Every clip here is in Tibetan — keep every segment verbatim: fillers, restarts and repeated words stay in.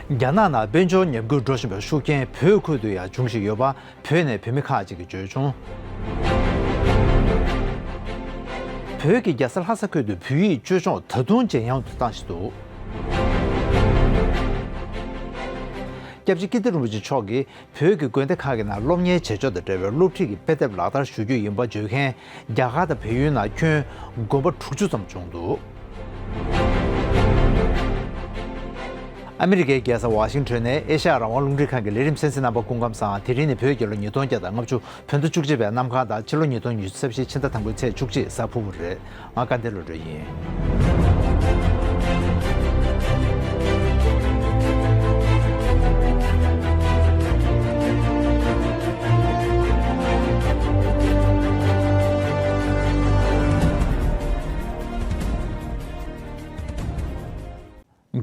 རྒྱ་ནག་ནང་དཔལ་འབྱོར་ཉམས་རྒུད་འགྲོ་བཞིན་པའི་ཤུགས་རྐྱེན་བོད་ཁུལ་དུ་ཡང་འབྱུང་བཞིན་ཡོད་པ་བོད་ནས་བོད་མི་ཁག་ཅིག་གིས་བརྗོད་བྱུང་། བོད་ཀྱི་རྒྱལ་ས་ལྷ་ས་ཁུལ་དུ་བོད་ཡིག་སྤྱོད་སྦྱོང་ད་དུང་ཇེ་ཡང་དུ་བཏང་བཞིན་འདུག་སྐྱབས་རྗེ་ཀིརྟི་རིན་པོ་ཆེ་མཆོག་གིས་བོད་ཀྱི་དགོན་སྡེ་ཁག་གི་ནང་སློབ་གཉེར་བྱེད་ཕྱོགས་དང་འབྲེལ་བའི་སློབ་ཁྲིད་ཀྱི་དཔེ་དེབ་ལག་བསྟར་ཞུ་རྒྱུ་ཡིན་པ་བརྗོད་མཁན་རྒྱ་གར་དང་བལ་ཡུལ་ནང་ཁྱོན་དགོན་པ་དྲུག་ཅུ་ཙམ་བྱུང་འདུག་ཨ་མི་རི་ཀའི་རྒྱལ་ས་ཝ་ཤིང་ཊོན་ནས་ཨེ་ཤ་ཡ་རང་དབང་རླུང་འཕྲིན་ཁང་གི་ལས་རིམ་གསན་གཟིགས་རྣམ་པ་སྐུ་ཁམས་བཟང་། དེ་རིང་ནི་བོད་རྒྱལ་ལོ་ཉིས་སྟོང་བརྒྱ་དང་ལྔ་བཅུ་བོད་ཟླ་བཅུ་གཅིག་པའི་གནམ་གང་དང་ཕྱི་ལོ་ཉིས་སྟོང་ཉི་ཤུ་རྩ་བཞི་ཕྱི་ཟླ་དང་པོའི་ཚེས་བཅུ་གཅིག་གཟའ་ཕུར་བུ་རེད། ང་སྐལ་ལྡན་བློ་གྲོས་ཡིན།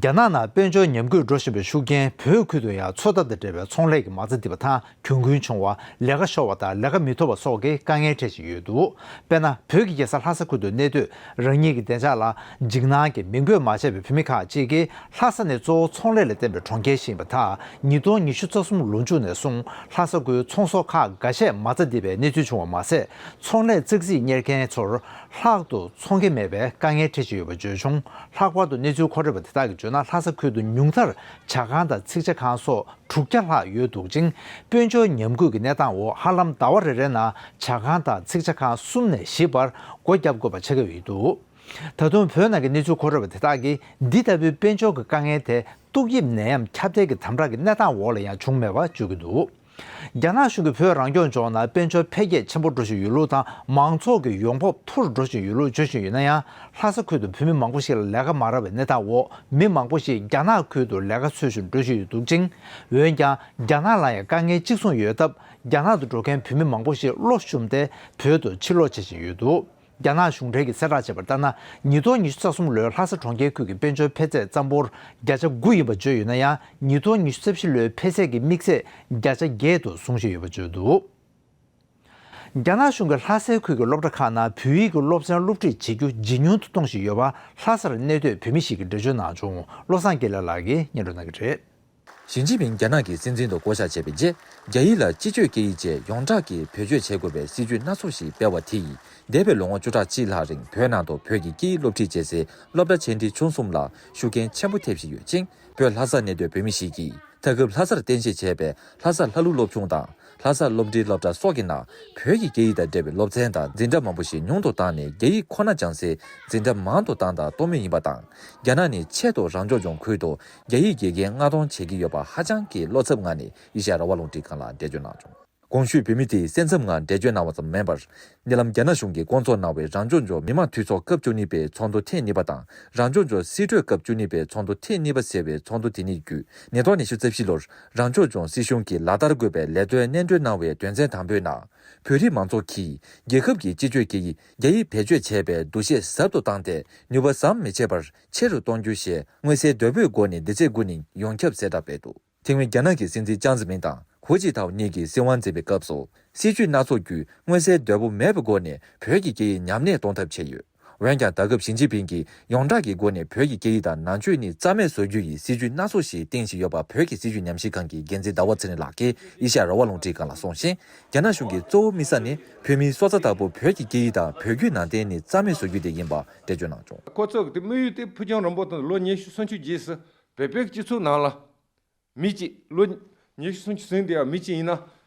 རྒྱ་ནག་ནང་དཔལ་འབྱོར་ཉམས་རྒུད་འགྲོ་བཞིན་པའི་ཤུགས་རྐྱེན་བོད་ཁུལ་དུ་ཡང་ཚོད་ལྟ་དང་འབྲེལ་བའི་ཚོང་ལས་ཀྱི་མ་རྩ་རྡིབ་པ་དང་གྱོང་གུན་ཆུང་བ། ལས་ཀ་ཤོར་བ་དང་ལས་ཀ་མི་ཐོབ་པ་སོགས་ཀྱི་དཀའ་ངལ་འཕྲད་བཞིན་ཡོད་འདུག་དཔེར་ན། བོད་ཀྱི་རྒྱལ་ས་ལྷ་ས་ཁུལ་དུ་གནས་སྡོད་རང་ཉིད་ཀྱི་བདེ་འཇགས་ལ་འཇིགས་སྣང་གིས་མིང་འབོད་མ་བྱས་པའི་བོད་མི་ཁག་ཅིག་གིས་ལྷ་ས་ནི་གཙོ་བོ་ཚོང་ལས་ལ་བརྟེན་པའི་གྲོང་ཁྱེར་ཞིག་ཡིན་པ་དང་། ཉིས་སྟོང་ཉི་ཤུ་རྩ་གསུམ་ལོ་མཇུག་ནས་བཟུང་ལྷ་ས་ཁུལ་ཚོང་ཟོག་ཁག་འགའ་ཤས་མ་རྩ་རྡིབ་པའི་གནས་ཚུལ་བྱུང་བ་མ་ཟད། ཚོང་ལས་ཙག་ཙིག་གཉེར་མཁན་ཚོར་ལྷག་ཏུ་ཚོང་གི་མེད་པའི་དཀའ་ངལ་འཕྲད་བཞིན་ཡོད་པ་བརྗོད་བྱུང་། ལྷག་པར་དུ་གནས་ཚུལ་མཁོ་སྤྲོད་པ་དེ་དག་གིས་བརྗོད་ན། ལྷ་ས་ཁུལ་དུ་ཉུང་མཐར་ཇ་ཁང་དང་ཚིག་ཇ་ཁང་སོགས་དྲུག་བརྒྱ་ལྷག་ཡོད་འདུག་ཅིང་། དཔལ་འབྱོར་ཉམས་རྒུད་ཀྱི་གནས་སྟངས་འོག་ཧ་ལམ་ཟླ་བ་རེ་རེའི་ནང་ཇ་ཁང་དང་ཚིག་ཇ་ཁང་གསུམ་ནས་བཞི་བར་སྒོ་བརྒྱབ་དགོས་པ་ཆགས་ཀྱི་ཡོད་འདུག་ད་དུང་བོད་ནང་གི་གནས་ཚུལ་མཁོ་སྤྲོད་པ་དེ་དག་གིས་འདི་ལྟ་བུའི་དཔལ་འབྱོར་གྱི་དཀའ་ངལ་དེ་ཏོག་དབྱིབས་ནད་ཡམས་ཁྱབ་གདལ་གྱི་དམ་དྲག་གི་གནས་སྟངས་འོག་ལ་ཡང་བྱུང་མེད་པ་བརྗོད་ཀྱི་འདུག་རྒྱ་ནག་གཞུང་གིས་བོད་རང་སྐྱོང་ལྗོངས་ནང་དཔལ་འབྱོར་འཕེལ་རྒྱས་ཆེན་པོ་འགྲོ་བཞིན་ཡོད་ལུགས་དང་། མང་ཚོགས་ཀྱི་ཡོང་འབབ་མཐོ་རུ་འགྲོ་བཞིན་ཡོད་ལུགས་བརྗོད་བཞིན་ཡོད་ན་ཡང་། ལྷ་ས་ཁུལ་དུ་བོད་མི་མང་པོ་ཞིག་ལ་ལས་ཀ་མ་རག་པའི་གནས་སྟངས་འོག་མི་མང་པོ་ཞིག་རྒྱ་ནག་ཁུལ་དུ་ལས་ཀ་འཚོལ་ཞིང་འགྲོ་བཞིན་ཡོད་འདུག་ཅིང་། འོན་ཀྱང་རྒྱ་ནག་ལ་ཡང་དཀའ་ངལ་གཅིག་མཚུངས་ཡོད་སྟབས། རྒྱ་ནག་ཏུ་འགྲོ་མཁན་བོད་མི་མང་པོ་ཞིག་བློ་ཞུམ་སྟེ་བོད་དུ་ཕྱིར་ལོག་བྱེད་བཞིན་ཡོད་འདུག་རྒྱ་ནག་གཞུང་འབྲེལ་གྱིས་གསལ་བསྒྲགས་བྱས་པར་ལྟར་ན། ཉིས་སྟོང་ཉི་ཤུ་རྩ་གསུམ་ལོའི་ལྷ་ས་གྲོང་ཁྱེར་ཁུལ་གྱི་དཔལ་འབྱོར་འཕེལ་ཚད་རྩ་འབོར་བརྒྱ་ཆ་དགུ་ཡིན་པ་བརྗོད་ཡོད་ན་ཡང་། ཉིས་སྟོང་ཉི་ཤུ་རྩ་བཞི་ལོའི་འཕེལ་ཚད་ཀྱི་དམིགས་ཚད་བརྒྱ་ཆ་བརྒྱད་དུ་བཟུང་བཞིན་ཡོད་པ་བརྗོད་འདུག་རྒྱ་ནག་གཞུང་གིས་ལྷ་སའི་ཁུལ་གྱི་སློབ་གྲྭ་ཁག་ནང་བོད་ཡིག་གི་སློབ་ཚན་སློབ་ཁྲིད་བྱེད་རྒྱུ་ཇེ་ཉུང་དུ་གཏོང་བཞིན་ཡོད་པ་ལྷ་སར་གནས་སྡོད་བོད་མི་ཞིག་གིས་འགྲེལ་བརྗོད་གནང་བྱུང་། བློ་བཟང་དགེ་ལེགས་ལགས་ཀྱིས་སྙན་སྒྲོན་གནང་གི་རེད། ཞི་ཅིན་ཕིང་རྒྱ་ནག་གི་སྲིད་འཛིན་དུ་བསྐོ་བཞག་བྱས་པའི་རྗེས། རྒྱ་ཡིག་ལ་སྤྱི་སྤྱོད་སྐད་ཡིག་བཅས་ཡོངས་གྲགས་ཀྱིས་བེད་སྤྱོད་བྱེད་དགོས་པའི་སྲིད་ཇུས་སྣ་ཚོགས་ཤིག་སྤེལ་བ་དེ་ཡིས། འདས་པའི་ལོ་ངོ་བཅུ་ཕྲག་གཅིག་ལྷག་རིང་བོད་ནང་དུ་བོད་ཀྱི་སྐད་ཡིག་སློབ་ཁྲིད་བྱེད་སའི་སློབ་གྲྭ་ཆེ་འབྲིང་ཆུང་གསུམ་ལ་ཤུགས་རྐྱེན་ཆེན་པོ་ཐེབས་བཞིན་ཡོད་ཅིང་། བོད་ལྷ་སར་གནས་སྡོད་བོད་མི་ཞིག་གིས། ད་སྐབས་ལྷ་སར་རྟེན་གཞི་བྱས་པའི་ལྷ་ས་ལྷ་ཀླུ་སློབ་ཆུང་དང་། ལྷ་ས་སློབ་འབྲིང་སློབ་གྲྭ་སོགས་ཀྱི་ནང་། བོད་ཀྱི་སྐད་ཡིག་དང་འབྲེལ་བའི་སློབ་ཚན་དང་འཛིན་གྲྭ་མང་པོ་ཞིག་ཉུང་དུ་བཏང་ནས། རྒྱ་ཡིག་ཁོ་ན་སྦྱང་སའི་འཛིན་གྲྭ་མང་དུ་བཏང་དང་གཏོང་མུས་ཡིན་པ་དང་། རྒྱ་ནག་ནས་ཆེད་དུ་རང་སྐྱོང་ལྗོངས་ཁུལ་དུ་རྒྱ་ཡིག་དགེ་རྒན་མངགས་གཏོང་བྱེད་ཀྱི་ཡོད་པ་ཧ་ཅང་གི་བློ་འཚབ་ངང་ནས་ཨེ་ཤ་ཡ་རང་དབང་རླུང་འཕྲིན་ཁང་ལ་འགྲེལ་བརྗོད་གནང་བྱུང་། གོང་ཞུས་བོད་མི་དེས་སེམས་འཚབ་ངང་འགྲེལ་བརྗོད་གནང་བ་ཙམ་མིན་པར། ཉེ་ལམ་རྒྱ་ནག་གཞུང་གིས་བསྐོང་ཚོགས་གནང་བའི་རང་སྐྱོང་ལྗོངས་མི་དམངས་འཐུས་ཚོགས་སྐབས་བཅུ་གཉིས་པའི་ཚོགས་འདུ་ཐེངས་གཉིས་པ་དང་། རང་སྐྱོང་ལྗོངས་སྲིད་གྲོས་སྐབས་བཅུ་གཉིས་པའི་ཚོགས་འདུ་ཐེངས་གཉིས་པ་ཟེར་བའི་ཚོགས་འདུ་དེ་ཉིད་བརྒྱུད། ཉིས་སྟོང་ཉི་ཤུ་རྩ་བཞི་ལོར་རང་སྐྱོང་ལྗོངས་སྲིད་གཞུང་གིས་ལག་བསྟར་དགོས་པའི་ལས་དོན་སྙན་སྒྲོན་གནང་བའི་དོན་ཚན་དང་པོའི་ནང་། བོད་རིགས་མང་ཚོགས་ཀྱིས་རྒྱལ་ཁབ་ཀྱི་སྤྱི་སྤྱོད་སྐད་ཡིག་རྒྱ་ཡིག་བེད་སྤྱོད་བྱེད་པའི་འདུ་ཤེས་ཟབ་ཏུ་བཏང་སྟེ། ནུས་པ་ཟམ་མི་ཆད་པར་ཆེ་རུ་གཏོང་རྒྱུ་ཞེས་མངོན་གསལ་དོད་པོས་སྒོ་ནས་འདི་ཚེས་དགུ་ཉིན་ཡོངས་ཁྱབ་གསལ་བསྒྲགས་སྤེལ་འདུག་དེ་སྔོན་རྒྱ་ནག་གི་སྲིད་འཛིན་ཅང་ཙེ་མིན་དང་ཧུའུ་ཅི་ཐའོ་གཉིས་ཀྱིས་སྲིད་དབང་འཛིན་པའི་སྐབས་སུ། སྲིད་ཇུས་སྣ་ཚོགས་བརྒྱུད་མངོན་གསལ་དོད་པོ་མེད་པའི་སྒོ་ནས་བོད་ཀྱི་སྐད་ཡིག་ཉམས་དམས་གཏོང་ཐབས་བྱས་ཡོད། འོན་ཀྱང་ད་སྐབས་ཞི་ཅིན་ཕིང་གིས་ཡོངས་གྲགས་ཀྱི་སྒོ་ནས་བོད་ཀྱི་སྐད་ཡིག་དང་ནང་ཆོས་གཉིས་རྩ་མེད་བཟོ་རྒྱུ་ཡི་སྲིད་ཇུས་སྣ་ཚོགས་ཤིག་བཏིང་བཞིན་ཡོད་པ་བོད་ཀྱི་སྲིད་བྱུས་ཉམས་ཞིབ་ཁང་གི་འགན་འཛིན་ཟླ་བ་ཚེ་རིང་ལགས་ཀྱིས་ཨེ་ཤ་ཡ་རང་དབང་རླུང་འཕྲིན་ཁང་ལ་གསུངས་ཤིང་། རྒྱ་ནག་གཞུང་གིས་གཙོ་བོ་དམིགས་ས་ནི་བོད་མིའི་སྲོག་རྩ་ལྟ་བུ་བོད་ཀྱི་སྐད་ཡིག་དང་བོད་བརྒྱུད་ནང་བསྟན་ནི་རྩ་མེད་བཟོ་རྒྱུ་དེ་ཡིན་པ་འགྲེལ་བརྗོད་གནང་བྱུང་། ཁོ་ཚོ་གི་དམིགས་ཡུལ་དེ་ཕུལ་བྱུང་རིང་པོ་དང་ལོ་ཉི་ཤུ་སུམ་ཅུ་རྗེས་སུ་བོད་པའི་སྤྱི་ཚོགས་ནང་ལ། མི་གཅིག་ལོ་ཉི་ཤུ་སུམ་ཅུ་ཟིན་དེ་ཡང་མི་གཅིག་ཡིན་ན།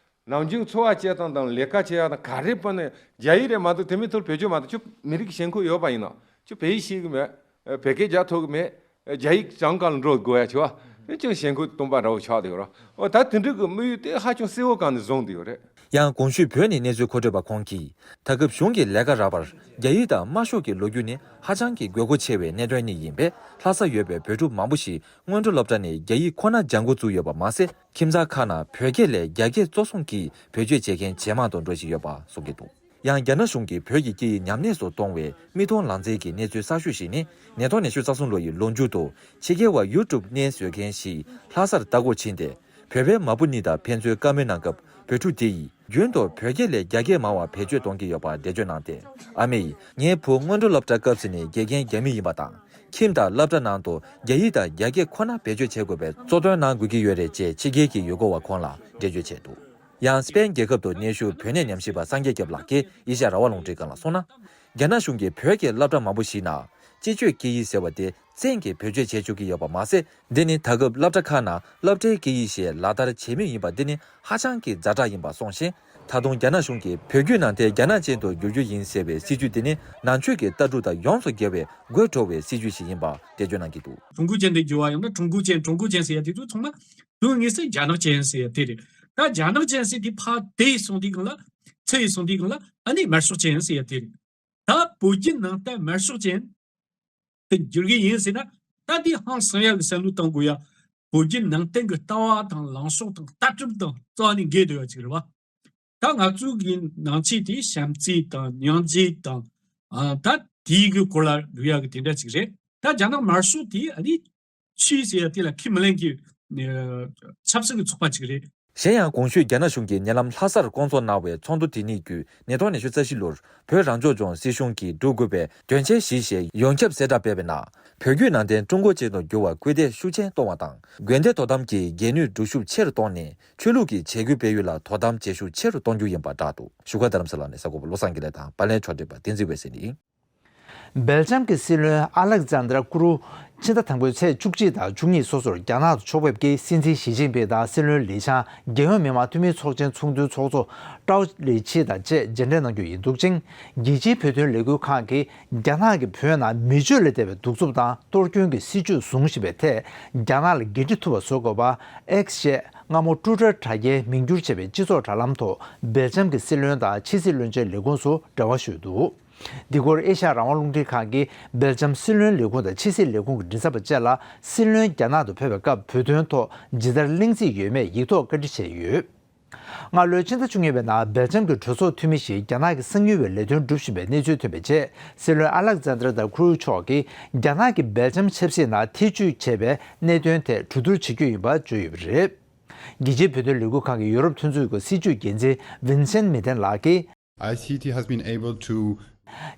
ནམ་རྒྱུན་འཚོ་བ་སྐྱེལ་སྟངས་དང་ལས་ཀ་བྱེད་ཡག་དང་ག་རེ་པ་ནས་རྒྱ་ཡིག་རེད་མ་གཏོགས་དེ་མིན་ཐོག་བེད་སྤྱོད་མ་གཏོགས་ཁྱོད་མི་རིགས་ཞེན་ཁོག་ཡོད་པ་ཡིན་ན་ཁྱོད་བོད་ཡིག་ཤེས་གི་མེད། བོད་སྐད་རྒྱག་ཐུབ་གི་མེད། རྒྱ་ཡིག་སྦྱང་ག་ལ་འགྲོ་དགོས་ཡ་ཆེ་བ། དེ་ཅུང་ཞེན་ཁོག་སྟོང་པ་འདྲ་བོ་ཆགས་བསྡད་ཡོད་ར། འོ་ད་དེ་འདྲ་གི་དམིགས་ཡུལ་དེ་ཧ་ཅང་གསལ་བོ་གང་ནས་བཟུང་བསྡད་ཡོད་རེད། ཡང་གོང་ཞུས་བོད་ནས་གནས་ཚུལ་མཁོ་སྤྲོད་པ་ཁོང་གིས། ད་སྐབས་གཞུང་གི་ལས་ཀ་རག་པར་རྒྱ་ཡིག་དང་དམར་ཤོག་གི་ལོ་རྒྱུས་ནི་ཧ་ཅང་གི་དགོས་མཁོ་ཆེ་བའི་གནད་དོན་གཉིས་ཡིན་པས། ལྷ་ས་ཡོད་པའི་བོད་ཕྲུག་མང་པོ་ཞིག་སྔོན་འགྲོ་སློབ་གྲྭ་ནས་རྒྱ་ཡིག་ཁོ་ན་སྦྱང་འགོ་བཙུགས་ཡོད་པ་མ་ཟད། ཁྱིམ་ཚང་ཁག་ནང་བོད་སྐད་ལས་རྒྱ་སྐད་གཙོ་བཟུང་གིས་བེད་སྤྱོད་བྱེད་མཁན་ཇེ་མང་དུ་འགྲོ་བཞིན་ཡོད་པ་གསུང་གི་འདུག་ཡང་རྒྱ་ནག་གཞུང་གིས་བོད་ཀྱི་སྐད་ཡིག་ཉམས་དམས་སུ་གཏོང་བའི་མིག་མཐོང་ལག་རྩལ་གྱི་གནས་ཚུལ་གསར་ཤོས་ཤིག་ནི། ཉིས་སྟོང་ཉི་ཤུ་རྩ་གསུམ་ལོ་ཡི་ལོ་མཇུག་ཏུ་ཕྱི་རྒྱལ་བ་ཡུ་ཊུབ་བརྙན་བཟོ་མཁན་ཞིག་ལྷ་སར་ལྟ་སྐོར་ཕྱིན་ཏེ། བོད་པའི་མ་བུ་གཉིས་དང་ཕན་ཚུན་བཀའ་མོལ་གནང་སྐབས། བོད་ཕྲུག་དེ་ཡིས་རྒྱུན་དུ་བོད་སྐད་ལས་རྒྱ་སྐད་མང་བ་བེད་སྤྱོད་གཏོང་གི་ཡོད་པ་འགྲེལ་བརྗོད་གནང་སྟེ། ཨ་མས། ངའི་བུ་སྔོན་འགྲོ་སློབ་གྲྭ་སྐབས་སུ་ནས་དགེ་རྒན་རྒྱ་མི་ཡིན་པ་དང་། ཁྱིམ་དང་སློབ་གྲྭ་ནང་དུ་རྒྱ་ཡིག་དང་རྒྱ་སྐད་ཁོ་ན་བེད་སྤྱོད་བྱེད་དགོས་པའི་གཙོ་འདོན་གནང་དགོས་ཀྱི་ཡོད་རེད་ཅེས་ཕྱི་རྒྱལ་གྱི་ཡུལ་སྐོར་བ་ཁོང་ལ་འགྲེལ་བརྗོད་བྱས་འདུག། ཡང་སི་པེན་རྒྱལ་ཁབ་ཏུ་གནས་བཞུགས་བོད་གནས་ཉམས་ཞིབ་པ་སངས་རྒྱས་སྐྱབས་ལགས་ཀྱིས་ཨེ་ཤ་ཡ་རང་དབང་རླུང་འཕྲིན་ཁང་ལ་གསུངས་ན། རྒྱ་ནག་གཞུང་གིས་བོད་ཀྱི་སློབ་གྲྭ་མང་པོ་ཞིག་ནང་སྤྱི་སྤྱོད་སྐད་ཡིག་ཟེར་བ་དེ་བཙན་གྱིས་བེད་སྤྱོད་བྱེད་བཅུག་གི་ཡོད་པ་མ་ཟད། འདི་ནི་ད་སྐབས་སློབ་གྲྭ་ཁག་ནང་སློབ་གྲྭའི་སྐད་ཡིག་ཞེས་ལག་བསྟར་བྱེད་མུས་ཡིན་པ་འདི་ནི་ཧ་ཅང་གི་ཛ་དྲག་ཡིན་པ་གསུངས་ཤིང་། ད་དུང་རྒྱ་ནག་གཞུང་གིས་བོད་བརྒྱུད་ནང་བསྟན་རྒྱ་ནག་ཅན་དུ་བསྒྱུར་རྒྱུ་ཡིན་ཟེར་བའི་སྲིད་ཇུས་འདི་ནི་ནང་ཆོས་ཀྱི་ལྟ་གྲུབ་དང་ཡོངས་སུ་འགལ་བའི་དགོད་བྲོ་བའི་སྲིད་ཇུས་ཤིག་ཡིན་པ་འགྲེལ་བརྗོད་གནང་གི་འདུག། 中国ཅན་དུ་བསྒྱུར་བ་ཡང་ན་ཀྲུང་གོ་ཅན། 中国ཅན་ཟེར་ཡ་དེ་ཚོ་ཚང་མ་དོན་དངོས་སུ་རྒྱ་ནག་ཅན་ཟེར་ཡ་དེ་རེད། ད་རྒྱ་ནག་ཅན་ཟེར་དེ་ཕར་དེ་ཡི་སོང་དུས་སྒང་ལ་ཚུར་ཡི་སོང་དུས་སྒང་ལ་ཨ་ནི་དམར་ཤོག་ཅན་ཟེར་ཡ་དེ་རེད། ད་བོད་བརྒྱུད་ནང་བསྟན་དམར་ཤོག་ཅན་དུ་འགྱུར་གི་ཡིན་ཟེར་ན། ད་དེ་ཧང་སང་ཡ་གི་བསམ་བློ་གཏོང་དགོས་ཡ། བོད་བརྒྱུད་ནང་བསྟན་གི་ལྟ་བ་དང་ལངས་ཕྱོགས་དང་ལྟ་གྲུབ་དང་རྩ་བ་ནས་འགལ་འདུག་ཡ་ཅིག་རེད་བ། ད་ང་ཚོ་གི་ནང་ཆོས་དེ་བྱམས་བརྩེ་དང་སྙིང་རྗེ་དང་། ཨ། ད་དེའི་གི་སྐོར་ལ་འགྲོ་ཡ་གི་དེ་འདྲ་ཅིག་རེད། ད་རྒྱ་ནག་དམར་ཤོག་དེ་ཨ་ནི་ཆོས་ཟེར་ཡ་དེ་ལ་ཁས་མི་ལེན་གི་ཆབ་སྲིད་ཀྱི་ཚོགས་པ་ཅིག་རེད། གཞན་ཡང་གོང་ཞུས་རྒྱ་ནག་གཞུང་གིས་ཉེ་ལམ་ལྷ་སར་བསྐོང་ཚོགས་གནང་བའི་ཚོགས་འདུ་དེ་ཉིད་བརྒྱུད་ཉིས་སྟོང་ཉི་ཤུ་རྩ་བཞི་ལོར་བོད་རང་སྐྱོང་ལྗོངས་སྲིད་གཞུང་གིས་སྒྲུབ་དགོས་པའི་དོན་ཆེན་བཞི་ཞེས་ཡོངས་ཁྱབ་གསལ་བསྒྲགས་སྤེལ་བའི་ནང་། བོད་བརྒྱུད་ནང་བསྟན་ཀྲུང་གོ་ཅན་དུ་འགྱུར་བར་སྐུལ་འདེད་ཤུགས་ཆེན་གཏོང་བ་དང་། དགོན་སྡེ་དོ་དམ་གྱི་འགན་ནུས་སྒྲུབ་ཤུགས་ཆེ་རུ་བཏང་ནས་ཆོས་ལུགས་ཀྱི་བྱེད་སྒོའི་སྤེལ་ཡུལ་ལ་དོ་དམ་བྱེད་ཤུགས་ཆེ་རུ་གཏོང་རྒྱུ་ཡིན་པ་བསྒྲགས་འདུག། བཞུགས་སྒར་རྡ་རམ་ས་ལ་ནས་གསར་འགོད་པ་བློ་བཟང་དགེ་ལེགས་དང་། པར་ལེན་ཕྱོགས་སྒྲིག་པ་བསྟན་འཛིན་འོད་ཟེར་ནས། སྦེལ་ཇམ་གྱི་སྲིད་བློན་ཨ་ལེག་ཛན་དྲ་ཀུ་རུ། ཕྱི་ཟླ་དང་པོའི་ཚེས་བཅུ་གཅིག་དང་བཅུ་གཉིས་སོ་སོར་རྒྱ་ནག་ཏུ་ཕྱོགས་ཕེབས་ཀྱིས་སྲིད་འཛིན་ཞི་ཅིན་ཕིང་དང་སྲིད་བློན་ལི་ཆང་། རྒྱལ་ཡོངས་མི་དམངས་འཐུས་མིའི་ཚོགས་ཆེན་ཚོགས་འདུའི་ཚོགས་གཙོ་ཀྲའོ་ལི་ཆི་དང་བཅས་མཇལ་འཕྲད་གནང་རྒྱུ་ཡིན་འདུག་ཅིང་། རྒྱལ་སྤྱིའི་བོད་དོན་ལས་འགུལ་ཁང་གིས་རྒྱ་ནག་གིས་བོད་ནང་མི་སྤྱོད་ལས་འདས་པའི་གདུག་རྩུབ་དང་གཏོར་སྐྱོན་གྱི་སྲིད་བྱུས་བཟུང་བཞིན་པའི་ཐད། རྒྱ་ནག་ལ་འགན་འཁྲི་ཐུབ་པ་བཟོ་དགོས་པ། ཨེགས་ཞེས་སྔ་མོ་ཊུ་ཊར་དྲ་རྒྱའི་མིང་བསྒྱུར་བྱས་པའི་སྤྱི་ཚོགས་དྲ་ལམ་ཐོག་སྦེལ་ཇམ་གྱི་སྲིད་བློན་དང་ཕྱི་སྲིད་བློན་ཆེན་ལས་ཁུངས་སུ་འབྲེལ་བ་ཞུས་འདུག། འདི་སྐོར་ཨེ་ཤ་ཡ་རང་དབང་རླུང་འཕྲིན་ཁང་གིས་སྦེལ་ཇམ་སྲིད་བློན་ལས་ཁུངས་དང་ཕྱི་སྲིད་ལས་ཁུངས་ཀྱི་མགྲིན་ཚབ་པ་བཅས་ལ་སྲིད་བློན་རྒྱ་ནག་ཏུ་ཕེབས་པའི་སྐབས་བོད་དོན་ཐོག་ཇི་ལྟར་གླེང་རྩིས་ཡོད་མེད་ཡིག་ཐོག་བཀའ་འདྲི་བྱས་ཡོད། སྔ་ལོའི་ཕྱི་ཟླ་བཅུ་གཉིས་པའི་ནང་སྦེལ་ཇམ་གྱི་གྲོས་ཚོགས་འཐུས་མི་ཞིག་རྒྱ་ནག་གི་གསང་ཉུལ་བའི་ལས་དོན་སྒྲུབ་བཞིན་པའི་གནས་ཚུལ་ཐོན་པའི་རྗེས། སྲིད་བློན་ཨ་ལེག་ཛན་དྲ་དང་ཁུ་རུ་མཆོག་གིས་རྒྱ་ནག་གིས་སྦེལ་ཇམ་ཆབ་སྲིད་ནང་ཐེ་བྱུས་བྱས་པའི་གནད་དོན་ཐད་གྲོས་བསྡུར་བྱེད་རྒྱུ་ཡིན་པ་བརྗོད་ཡོད་པ་རེད། རྒྱལ་སྤྱིའི་བོད་དོན་ལས་འགུལ་ཁང་གི་ཡུ་རོབ་མཐུན་ཚོགས་ཀྱི་སྲིད་བྱུས་འགན་འཛིན་ཝིན་སེན་མི་ཏན་ལགས་ཀྱིས། I C T has been able to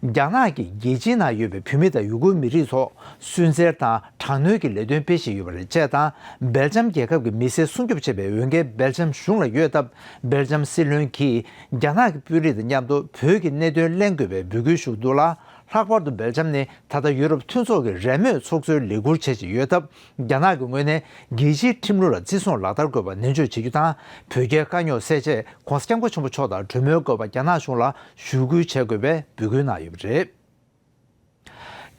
རྒྱ་ནག་གིས་རྒྱལ་སྤྱིའི་ནང་ཡོད་པའི་བོད་མི་དང་ཡུ་གུར་མི་རིགས་ཐོག་སུན་གཙེར་དང་དྲག་གནོན་གྱི་ལས་དོན་སྤེལ་བཞིན་ཡོད་པ་རེད་ཅེས་དང་། སྦེལ་ཇམ་རྒྱལ་ཁབ་ཀྱི་མི་སེར་སྲུང་སྐྱོབ་བྱེད་པའི་འོས་འགན་སྦེལ་ཇམ་གཞུང་ལ་ཡོད་སྟབས། སྦེལ་ཇམ་སྲིད་བློན་གྱིས་རྒྱ་ནག་གི་དཔོན་རིགས་དང་མཉམ་དུ་བོད་ཀྱི་གནད་དོན་གླེང་དགོས་པའི་འབོད་སྐུལ་ཞུ་གི་འདུག་ལ། ལྷག་པར་དུ་སྦེལ་ཇམ་ནི་ད་ལྟ་ཡུ་རོབ་མཐུན་ཚོགས་ཀྱི་རེས་མོས་ཚོགས་གཙོའི་ལས་འཁུར་བྱེད་བཞིན་ཡོད་སྟབས། རྒྱ་ནག་གི་ངོས་ནས་རྒྱལ་སྤྱིའི་ཁྲིམས་ལུགས་ལ་བརྩི་སྲུང་ལག་བསྟར་དགོས་པ་ནན་བརྗོད་བྱེད་རྒྱུ་དང་། བོད་རྒྱའི་དཀའ་རྙོག་སེལ་ཆེད་༸གོང་ས་༸སྐྱབས་མགོན་ཆེན་པོ་མཆོག་དང་གྲོས་མོལ་དགོས་པ་རྒྱ་ནག་གཞུང་ལ་ཞུ་སྐུལ་བྱེད་དགོས་པའི་འབོད་སྐུལ་གནང་ཡོད་པ་རེད།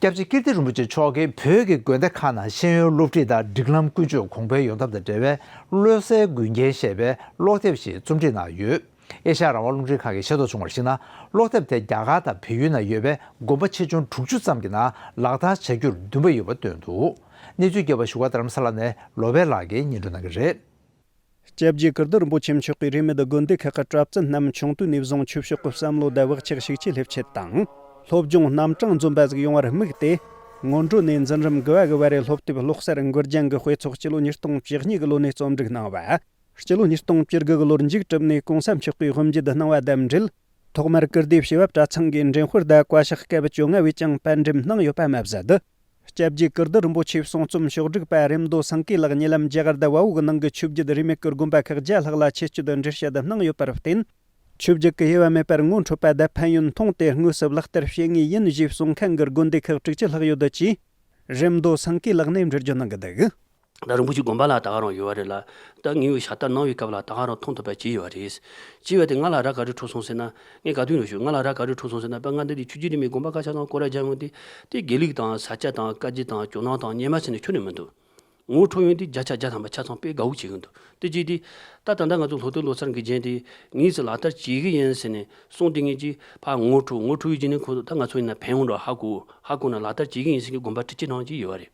སྐྱབས་རྗེ་ཀིརྟི་རིན་པོ་ཆེ་མཆོག་གིས་བོད་ཀྱི་དགོན་སྡེ་ཁག་ནང་ཤེས་ཡོན་སློབ་ཁྲིད་དང་སྒྲིག་ལམ་ཀུན་སྤྱོད་གོང་འཕེལ་ཡོང་ཐབས་དང་འབྲེལ་བའི་བློ་གསལ་མགུལ་རྒྱན་ཞེས་པའི་ཀློག་དེབ་ཞིག་རྩོམ་སྒྲིག་གནང་ཡོད། ཨེ་ཤ་ཡ་རང་དབང་རླུང་འཕྲིན་ཁང་གིས་ཤེས་རྟོགས་བྱུང་བར་གཞིགས་ན། ཀློག་དེབ་དེ་རྒྱ་གར་དང་བལ་ཡུལ་ན་ཡོད་པའི་དགོན་པ་ཆེ་ཆུང་དྲུག་ཅུ་ཙམ་གྱི་ནང་ལག་བསྟར་བྱ་རྒྱུར་འདུན་པ་ཡོད་པ་བཏོན་འདུག། གནས་ཚུལ་རྒྱས་པ་བཞུགས་སྒར་རྡ་རམ་ས་ལ་ནས་ལོ་པཎ་ལགས་ཀྱིས་སྙན་སྒྲོན་གནང་གི་རེད། སྐྱབས་རྗེ་ཀིརྟི་རིན་པོ་ཆེ་མཆོག་གིས་རིས་མེད་དགོན་སྡེ་ཁག་གི་གྲྭ་བཙུན་རྣམས་ཆུང་དུས་ནས་བཟུང་ཆོས་ཕྱོགས་ཀྱི་བསམ་བློ་དང་བག་ཆགས་ཤུགས་ཆེ་སླེབས་ཆེད་དང་། སློབ་སྦྱོང་རྣམ་གྲངས་འཛོམས་པ་ཟིག་ཡོང་བར་དམིགས་ཏེ། སྔོན་འགྲོ་ནས་འཛིན་རིམ་དགུ་བ་གི་བར་རེ་སློབ་དེབ་ཀློག་གསར་མགུལ་རྒྱན་གྱི་དཔེ་ཚོགས་སྤྱི་ལོ་ཉིས་སྟོང་བཅུ་གཉིས་གི་ལོ་ནས་རྩོམ་སྒྲིག་གནང་བ། སྤྱི་ལོ་ཉིས་སྟོང་བཅུ་དགུ་གི་ལོར་མཇུག་གྲུབ་ནས་གོང་ས་མཆོག་གིས་དབུ་འབྱེད་གནང་བ་དང་འབྲེལ། ཐོག་མར་ཀིརྟི་བྱེས་པ་གྲྭ་ཚང་གི་འདྲེན་དཔོན་དང་བཀའ་ཤག་སྐབས་བཅོ་ལྔ་བས་ཀྱང་པར་འགྲེམས་གནང་ཡོད་པ་མ་ཟད། སྐྱབས་རྗེ་ཀིརྟི་རིན་པོ་ཆེའི་གསུང་རྩོམ་ཕྱོགས་སྒྲིག་པ་རེ་མདོ་སེང་གེ་ལགས་ཉེ་ལམ་རྒྱ་གར་དང་བལ་པོ་གི་ནང་གི་ཆོས་བརྒྱུད་རིས་མེད་ཀྱི་དགོན་པ་ཁག་བརྒྱ་ལྷག་ལ་ཆེད་བསྐྱོད་འགྲེལ་བཤད་གནང་ཡོད་པར་བརྟེན། ཆོས་བརྒྱུད་ཀྱི་དབྱེ་བ་མེད་པར་ངོ་འཕྲོད་པ་དང་ཕན་ཡོན་མཐོང་སྟེ་དངོས་སུ་ལག་བསྟར་བྱེད་ངེས་ཡིན་ཞེས་གསུང་མཁན་གྱི་དགོན་སྡེ་ཁག་དྲུག་ཅུ་ལྷག་ཡོད་ཅེས། རེ་མདོ་སེང་གེ་ལགས་ནས་འགྲེལ་བརྗོད་གནང་གི་འདུག། ད་རིན་པོ་ཆེ་དགོན་པ་ལ་ད་ག་རང་ཡོད་པ་རེད་ལ། ད་ངའི་ཕྱག་བསྟར་གནང་བའི་སྐབས་ལ་ད་ག་རང་མཐོང་ཐུབ་པ་ཅིག་ཡོད་པ་རེད། ཅི་བས་དེ་ང་ལ་རག་ག་རེ་འཕྲོད་སོང་ཟེར་ན། ངས་ག་དུས་ནས་ཞུ། ང་ལ་རག་ག་རེ་འཕྲོད་སོང་ཟེར་ན། དཔེར་ང་འདི་འདི་ཆོས་བརྒྱུད་རིས་མེད་དགོན་པ་ཁག་ཆ་ཚང་སྐོར་ར་རྒྱག་ཡོང་དུས། དེ་དགེ་ལུགས་དང་ས་སྐྱ་དང་བཀའ་བརྒྱུད་དང་ཇོ་ནང་དང་རྙིང་མ་ཟེར་ནས་ཁྱོན་ནས་མི་འདུག། ངོ་འཕྲོད་ཡོང་དུས་བརྒྱ་ཆ་བརྒྱ་ཐམ་པ་ཆ་ཚང་དཔེ་དགའ་བོ་བྱེད་ཀྱི་འདུག། དེ་ཅིག་དེ། ད་ད་ལྟ་ང་ཚོ་སློབ་དེབ་ཀློག་གསར་གྱི་རྒྱན་དེ་ངེས་སུ་ལག་བསྟར་བྱེད་ཀྱི་ཡིན་ཟེར་ནས་གསུངས་དེ། ངེད་ཀྱིས་ཕར་ངོ་འཕྲོད། ངོ་འཕྲོད་ཡོད་ཀྱི་ནི་ཁོ་ད་ང་ཚོ་ཡིན་ན་ཕན་ཡོན་འདྲ་ཧ་གོ། ཧ་གོ་ན་ལག་བསྟར་བྱེད་ཀྱི་ཡིན་ཟེར་གྱི་དགོངས་པ་དྲིལ་གཅིག་གནང་གི་ཡོད་པ་རེད།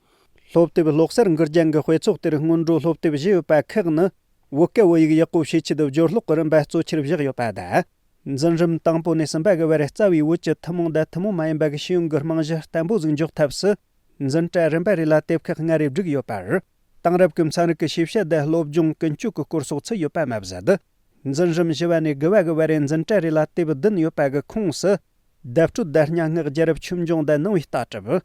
སློབ་དེབ་ཀློག་གསར་མགུལ་རྒྱན་གྱི་དཔེ་ཚོགས་དེར་སྔོན་འགྲོ་སློབ་དེབ་བཞི་ཡོད་པ་ཁག་ནི། བོད་སྐད་བོད་ཡིག་ཡག་པོ་ཤེས་ཆེད་སྦྱོར་ཀློག་གི་རིམ་པ་གཙོ་ཆེར་བཞག་ཡོད་པ་དང་། འཛིན་རིམ་དང་པོ་ནས་གསུམ་པ་གི་བར་རྩ་བའི་བོད་ཀྱི་ཐུན་མོང་དང་ཐུན་མོང་མ་ཡིན་པ་གི་ཤེས་ཡོན་གྱི་རྨང་གཞི་བརྟན་པོ་ཟིག་འཇོག་ཐབས་སུ། འཛིན་གྲྭ་རིམ་པ་རེ་ལ་དེབ་ཁག་ལྔ་རེ་བསྒྲིགས་ཡོད་པར། དེང་རབས་ཀྱི་ཚན་རིག་གི་ཤེས་བྱ་དང་སློབ་སྦྱོང་ཀུན་སྤྱོད་ཀྱི་སྐོར་སོགས་ཚུད་ཡོད་པ་མ་ཟད། འཛིན་རིམ་བཞི་བ་ནས་དགུ་བ་གི་བར་རེ་འཛིན་གྲྭ་རེ་ལ་དེབ་བདུན་ཡོད་པ་གི་ཁོངས་སུ། བརྡ་སྤྲོད་དང་སྙན་ངག་རྒྱལ་རབས་ཆོས་འབྱུང་དང་ནང་པའི་ལྟ་གྲུབ།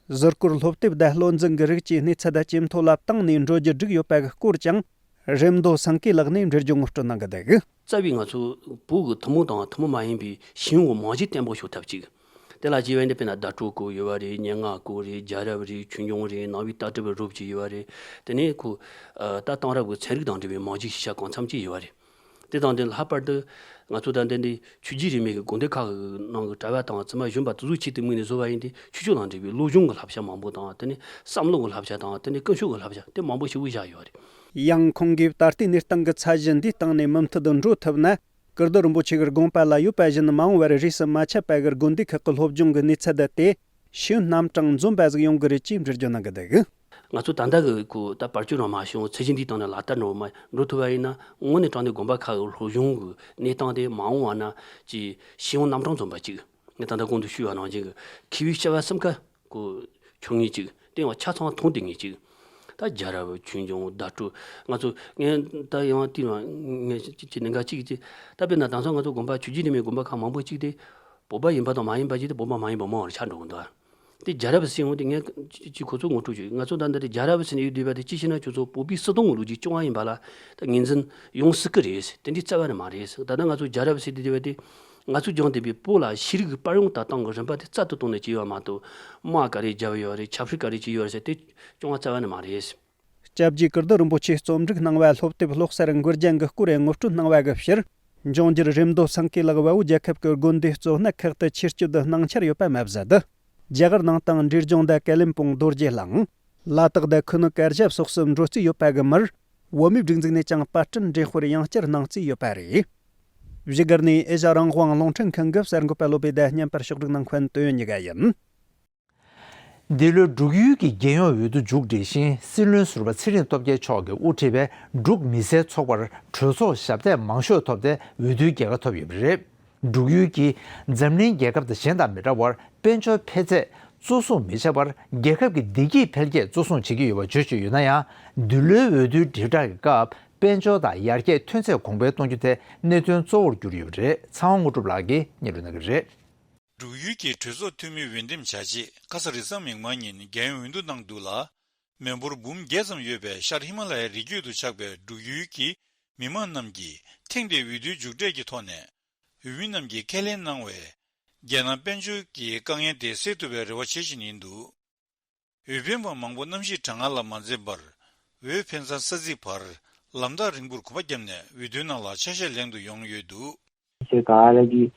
ཟུར་བཀོལ་སློབ་དེབ་དང་བློ་འཛིན་གྱི་རིགས་ཀྱི་གནས་ཚད་ཇེ་མཐོ་ལ་བཏང་ནས་འགྲོ་རྒྱུ་བསྒྲིགས་ཡོད་པ་གི་སྐོར་ཀྱང་རེམ་མདོ་སེང་གེ་ལགས་ནས་འགྲེལ་བརྗོད་ངོ་སྤྲོད་གནང་གི་འདུག། རྩ་བའི་ང་ཚོ་བོད་ཀྱི་ཐུན་མོང་དང་ཐུན་མོང་མ་ཡིན་པའི་ཤེས་ཡོན་གྱི་རྨང་གཞི་བརྟན་པོ་ཞིག་ཐོབ་ཅིག། དེ་ལ་བྱས་པ་ཡིན་ཏེ་དཔེར་ན་བརྡ་སྤྲོད་སྐོར་ཡོད་པ་རེད། སྙན་ངག་སྐོར་རེད། རྒྱལ་རབས་རེད། ཆོས་འབྱུང་རེད། ནང་པའི་ལྟ་གྲུབ་རོབ་ཅིག་ཡོད་པ་རེད། དེ་ནས་ཁོ་ད་གཏང་རབས་ཀྱི་ཚན་རིག་དང་འབྲེལ་བའི་རྨང་གཞི་ཤེས་བྱ་གང་འཚམ་ཅིག་ཡོད་པ་རེད། དེ་དང་དེ་ལྷག་པར་དུ་ང་ཚོ་ད་ལྟ་འདི་ཆོས་བརྒྱུད་རིས་མེད་ཀྱི་དགོན་སྡེ་ཁག་གི་ནང་གི་གྲྭ་པ་དང་བཙུན་མ་གཞོན་པ་དེ་ཚོའི་ཆེད་དུ་དམིགས་ནས་བཟོ་བ་ཡིན་ཏེ། ཆོས་ཕྱོགས་དང་འབྲེལ་བའི་བློ་སྦྱོང་གི་བསླབ་བྱ་མང་པོ་དང་། དེ་ནས་བསམ་བློ་གི་བསླབ་བྱ་དང་། དེ་ནས་ཀུན་སྤྱོད་ཀྱི་བསླབ་བྱ་དེ་མང་པོ་ཞིག་བཞག་ཡོད་རེད། ཡང་ཁོང་གིས་ད་ལྟའི་གནས་སྟངས་ཀྱི་ཚད་གཞི་འདིའི་སྟེང་ནས་མུ་མཐུད་དུ་འགྲོ་ཐུབ་ན། ཀིརྟི་རིན་པོ་ཆེ་གི་དགོངས་པ་ལ་ཡོད་པ་བཞིན་མ་འོངས་པར་རིས་སུ་མ་ཆད་པ་གི་དགོན་སྡེ་ཁག་གི་སློབ་སྦྱོང་གི་གནས་ཚད་དེ་ཤེས་ཡོན་རྣམ་གྲངས་འཛོམས་པ་ཟིག་ཡོང་གི་རེད་ཅེས་འགྲེལ་བརྗོད་གནང་གི་འདུག། ང་ཚོ་ད་ལྟ་གི་ཁོ་ད་བར་ཆད་རང་མ་བྱུང་། ཚད་གཞི་འདིའི་སྟེང་ནས་ལག་བསྟར་རང་མ་འགྲོ་ཐུབ་པ་ཡིན་ན། དངོས་གནས་དྲང་གནས་དགོན་པ་ཁག་གི་སློབ་སྦྱོང་གི་གནས་སྟངས་དེ་མ་འོངས་པ་ན་ཅིག་ཤེས་ཡོན་རྣམ་གྲངས་འཛོམས་པ་ཅིག། ངས་ད་ལྟ་གོང་དུ་ཞུས་པ་ནང་བཞིན་གྱི་མཁས་པའི་བྱ་བ་གསུམ་ཀ་ཁོ་ཆོད་ངེས་ཅིག། དེ་ཡང་ཆ་ཚང་མཐོང་བསྡད་ངེས་ཅིག། ད་རྒྱལ་རབས། ཆོས་འབྱུང་། བརྡ་སྤྲོད། ང་ཚོ་ངས་ད་ཡང་དེ་རང་ངས་ཅི་ཅི་གནད་འགག་ཅིག་ཅིག། ད་དཔེར་ན་དེང་སང་ང་ཚོ་དགོན་པ་ཆོས་བརྒྱུད་རིས་མེད་དགོན་པ་ཁག་མང་པོ་ཅིག་དེ་བོད་པ་ཡིན་པ་དང་མ་ཡིན་པ་ཅིག་དེ་བོད་པ་མ་ཡིན་པ་མང་བ་ཆགས་འགྲོ་གི་འདུག། དེ་རྒྱལ་རབས་ཟེར་ཡོང་དུས་ངས་ཅི་ཅི་ཁོ་ཚོ་ངོ་སྤྲོད་བྱོས། ང་ཚོ་ད་འདི་རེད། རྒྱལ་རབས་ཟེར་ནས་ཡོད་དུས་པ་དེ་ཅི་ཞེ་ན། ཁྱོད་ཚོ་བོད་པའི་སྲིད་དོན་གྱི་ལོ་རྒྱུས་སྐྱོང་བ་ཡིན་པ་ལ་ད་ངོས་འཛིན་ཡོང་སྲིད་ཀྱི་རེད། དེ་འདྲའི་རྩ་བ་ནས་མ་རེད། ད་ལྟ་ང་ཚོ་རྒྱལ་རབས་ཟེར་དུས་དེ་བས་དེ་ང་ཚོས་སྦྱངས་བསྡད་པའི་བོད་ལ་ཤེས་རིག་གི་པར་ཡོང་ལྟ་སྟངས་ཀྱི་རིམ་པ་དེ་རྩལ་དུ་བཏང་ནས་བྱས་ཡོད་མ་གཏོགས། དམག་ག་རེ་བརྒྱབ་ཡོད་རེད། ཆབ་སྲིད་ག་རེ་བྱས་ཡོད་རེད་ཟེར་དེ་སྐྱོང་བ་རྩ་བ་ནས་མ་རེད། སྐྱབས་རྗེ་ཀིརྟི་རིན་པོ་ཆེས་རྩོམ་སྒྲིག་གནང་བ་སློབ་དེབ་ཀློག་གསར་འགོད་རྒྱན་གྱི་སྐོར་ངོ་སྤྲོད་གནང་བ་གི་ཕྱིར། འབྱུང་འགྱུར་རེམ་མདོ་སེང་གེ་ལགས་བལ་པོ་རྒྱལ་ཁབ་ཀྱི་དགོན་སྡེ་གཙོ་གནད་ཁག་ཏུ་ཆེད་བསྐྱོད་དུ་སྣང་ཆར་ཡོད་པ་མ་ཟད། རྒྱ་གར་ནང་དང་འབྲས་ལྗོངས་དང་ཀ་ལིམ་པོང་རྡོ་རྗེ་གླིང་། ལ་དྭགས་དང་ཁུ་ནུ་དཀར་ཞབས་སོགས་སུ་འགྲོ་རྩིས་ཡོད་པ་གི་མིར། བོད་མིའི་སྒྲིག་འཛུགས་ནས་ཀྱང་པར་སྐྲུན་འགྲེམས་སྤེལ་ཡང་བསྐྱར་གནང་རྩིས་ཡོད་པ་རེད། བཞུགས་སྒར་ནས་ཨེ་ཤ་རང་དབང་རླུང་འཕྲིན་ཁང་གི་གསར་འགོད་པ་བློ་བྷེ་དང་བརྙན་པར་ཕྱོགས་སྒྲིག་གནང་མཁན་དོན་གཉིས་ཀ་ཡིན། འདི་ལོའི་འབྲུག་ཡུལ་གྱི་རྒྱལ་ཡོངས་འོས་བསྡུ་མཇུག་བསྒྲིལ་ཞིང་། སྲིད་བློན་ཟུར་པ་ཚེ་རིང་སྟོབས་རྒྱལ་མཆོག་གིས་དབུ་ཁྲིད་པའི་འབྲུག་མི་སེར་ཚོགས་པར་གྲོས་ཚོགས་ཞབས་སྟེགས་མང་ཤོས་ཐོབ་སྟེ་འོས་བསྡུའི་རྒྱལ་ཁ་ཐོབ་ཡོད་པ་རེད། འབྲུག་ཡུལ་གྱིས་འཛམ་གླིང་རྒྱལ་ཁབ་དང་གཞན་དང་མི་འདྲ་བར་དཔལ་འབྱོར་འཕེལ་ཚད་གཙོ་བཟུང་མི་བྱེད་པར། རྒྱལ་ཁབ་ཀྱི་བདེ་སྐྱིད་འཕེལ་རྒྱས་གཙོ་བཟུང་བྱེད་ཀྱི་ཡོད་པ་བརྗོད་བཞིན་ཡོད་ན་ཡང་། འདི་ལོའི་འོས་བསྡུའི་དྲིལ་བསྒྲགས་ཀྱི་སྐབས་དཔལ་འབྱོར་དང་ཡར་རྒྱས་ཐོན་ཚད་གོང་འཕེལ་གཏོང་རྒྱུ་དེ་གནད་དོན་གཙོ་བོར་གྱུར་ཡོད་པ་རེད། ཚེ་དབང་དངོས་གྲུབ་ལགས་ཀྱིས་སྙན་སྒྲོན་གནང་གི་རེད། འབྲུག་ཡུལ་གྱི་གྲོས་ཚོགས་འཐུས་མི་འོས་འདེམས་བྱ་ཆེད་ཁ་ས་རི་སང་མིག་དམར་ཉིན་རྒྱལ་ཡོངས་འོས་བསྡུ་གནང་འདུག་ལ། མི་འབོར་འབུམ་བརྒྱད་ཙམ་ཡོད་པའི་ཤར་ཧི་མ་ལ་ཡའི་རི་རྒྱུད་དུ་ཆགས་པའི་འབྲུག་ཡུལ་གྱི་མི་མང་རྣམས་ཀྱིས་ཐེངས་འདིའི་འོས་བསྡུའི་མཇུག་འབྲས་ཀྱི་ཐོག་ནས། འོས་མི་རྣམས་ཀྱིས་ཁས་ལེན་གནང་བའི་རྒྱལ་ནང་དཔལ་འབྱོར་གྱི་དཀའ་ངལ་དེ་སེལ་ཐུབ་པའི་རེ་བ་བྱེད་བཞིན་ཡིན་འདུག། འོས་འཕེན་པ་མང་པོ་གནམ་གཤིས་གྲང་ངར་ལ་མ་འཛེམས་པར། འོས་འཕེན་ས་ས་ཚིགས་བར་ལམ་ཐག་རིང་པོར་གོམ་པ་བརྒྱབ་ནས་འོས་བསྡུའི་ནང་ལ་ཆ་ཤས་ལེན་དུ་ཡོང་ཡོད་འདུག།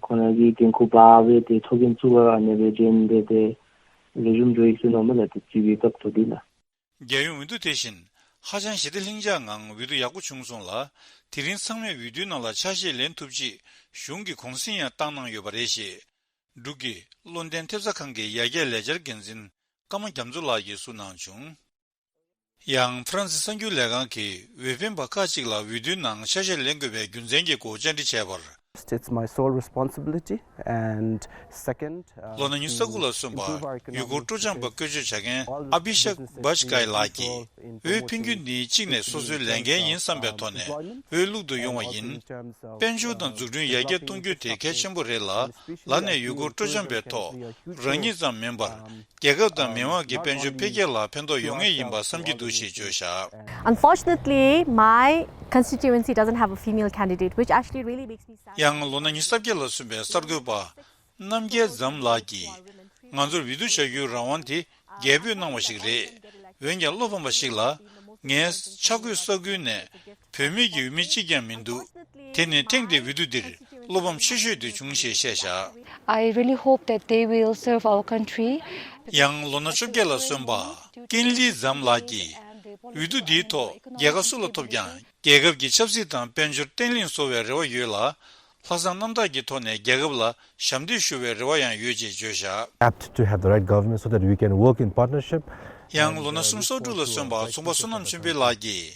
ཁོང་རང་གི་འགན་ཁུར་འབག་པའི་དེ་ཐོག་འགན་བཙུགས་པ་ནས་པའི་འདྲེན་དེ་དེ་ལས་རིམ་འགྲོ་ཡིག་སུ་ནོར་མི་ལ་དེ་བརྩི་བའི་སྐབས་ཐོག་འདི་ལ། རྒྱལ་ཡོངས་འོས་བསྡུ་དེ་བཞིན་ཧ་ཅང་ཞི་བདེ་ལྷིང་འཇགས་ངང་འོས་བསྡུ་ཡག་པོ་བྱུང་སོང་ལ། དེ་རིང་ཚང་མས་འོས་བསྡུའི་ནང་ལ་ཆ་ཤས་ལེན་ཐུབ་ཆེད་གཞུང་གིས་གུང་གསེང་ཡང་བཏང་གནང་ཡོད་པ་རེད་ཞེས། འབྲུག་གི་བློ་ལྡན་ཐེབས་རྩ་ཁང་གི་ཡར་རྒྱས་ལས་འཆར་འགན་འཛིན་ཀརྨ་རྒྱ་མཚོ་ལགས་ཀྱིས་གསུངས་གནང་བྱུང་། ཡང་ཧྥ་རན་སི་གསར་འགྱུར་ལས་ཁང་གིས་འོས་འཕེན་པ་ཁག་ཅིག་ལ་འོས་བསྡུའི་ནང་ཆ་ཤས་ལེན་དགོས་པའི་རྒྱུ་མཚན་གྱི་སྐོར་བཅར་འདྲི་བྱས་པར། It's my sole responsibility and second, uh, ལོ་ན་ཉི་ཤུ་རྩ་དགུ་ལ་སོན་པ་ཡུ་གུར་སྤྲོ་འཆམ་པ་བཀོལ་སྤྱོད་བྱ་མཁན་ཨ་བྷི་ཤག་བྷ་ཤ་ཀའི་ལགས་ཀྱིས། འོས་འཕེན་རྒྱུ་ནི་གཅིག་ནས་སོ་སོའི་ལས་འགན་ཡིན་བསམ་པའི་ཐོག་ནས་འོས་བླུག་ཏུ་ཡོང་བ་ཡིན། དཔལ་འབྱོར་དང་འཛུགས་སྐྲུན་ཡར་རྒྱས་གཏོང་རྒྱུ་དེ་གལ་ཆེན་པོ་རེད་ལ། ལར་ནས་ཡུ་གུར་སྤྲོ་འཆམ་པའི་ཐོག་རང་ཉིད་ཙམ་མིན་པར། རྒྱལ་ཁབ་དང་མི་དམངས་ཀྱི་དཔལ་འབྱོར་འཕེལ་རྒྱས་ལ་ཕན་ཐོགས་ཡོང་ངེས་ཡིན་པ་བསམ་གྱི་འདུག་ཞེས་བརྗོད་བཞག། Unfortunately, my constituency doesn't have a female candidate, which actually really makes me sad. ཡང་ལོ་ན་ཉི་ཤུ་རྩ་བརྒྱད་ལ་སོན་པའི་གསར་འགོད་པ་རྣམ་རྒྱལ་འཛམ་ལགས་ཀྱིས། ང་ཚོར་འོས་བསྡུ་བྱ་རྒྱུའི་རང་དབང་དེ་རྒྱལ་པོས་གནང་བ་ཞིག་རེད། འོན་ཀྱང་བློ་ཕམ་པ་ཞིག་ལ། ངའི་ཆ་བགོས་ས་ཁུལ་ནས་བུད་མེད་ཀྱི་འོས་མི་གཅིག་ཀྱང་མི་འདུག། དེ་ནི་ཐེངས་འདིའི་འོས་བསྡུ་འདིར་བློ་ཕམ་ཆེ་ཤོས་དེ་བྱུང་ཞེས་བཤད་བཞག། I really hope that they will serve our country. ཡང་ལོ་ན་བཅོ་བརྒྱད་ལ་སོན་པ་ཀིན་ལི་ཛམ་ལགས་ཀྱིས། འོས་བསྡུ་འདིའི་ཐོག་རྒྱལ་ཁ་སུ་ལ་ཐོབ་ཀྱང་། རྒྱལ་ཁབ་ཀྱི་ཆབ་སྲིད་དང་དཔལ་འབྱོར་བརྟན་ལྷིང་བཟོ་བའི་རེ་བ་ཡོད་ལ། ལྷག་བསམ་རྣམ་དག་གི་ཐོག་ནས་རྒྱལ་ཁབ་ལ་ཞབས་འདེགས་ཞུ་བའི་རེ་བ་ཡང་ཡོད་ཅེས་བརྗོད་བཞག། Apt to have the right government so that we can work in partnership. ཡང་ལོ་ན་སུམ་ཅུ་སོ་དྲུག་ལ་སོན་པ་ཚོང་པ་བསོད་ནམས་ཆོས་འཕེལ་ལགས་ཀྱིས།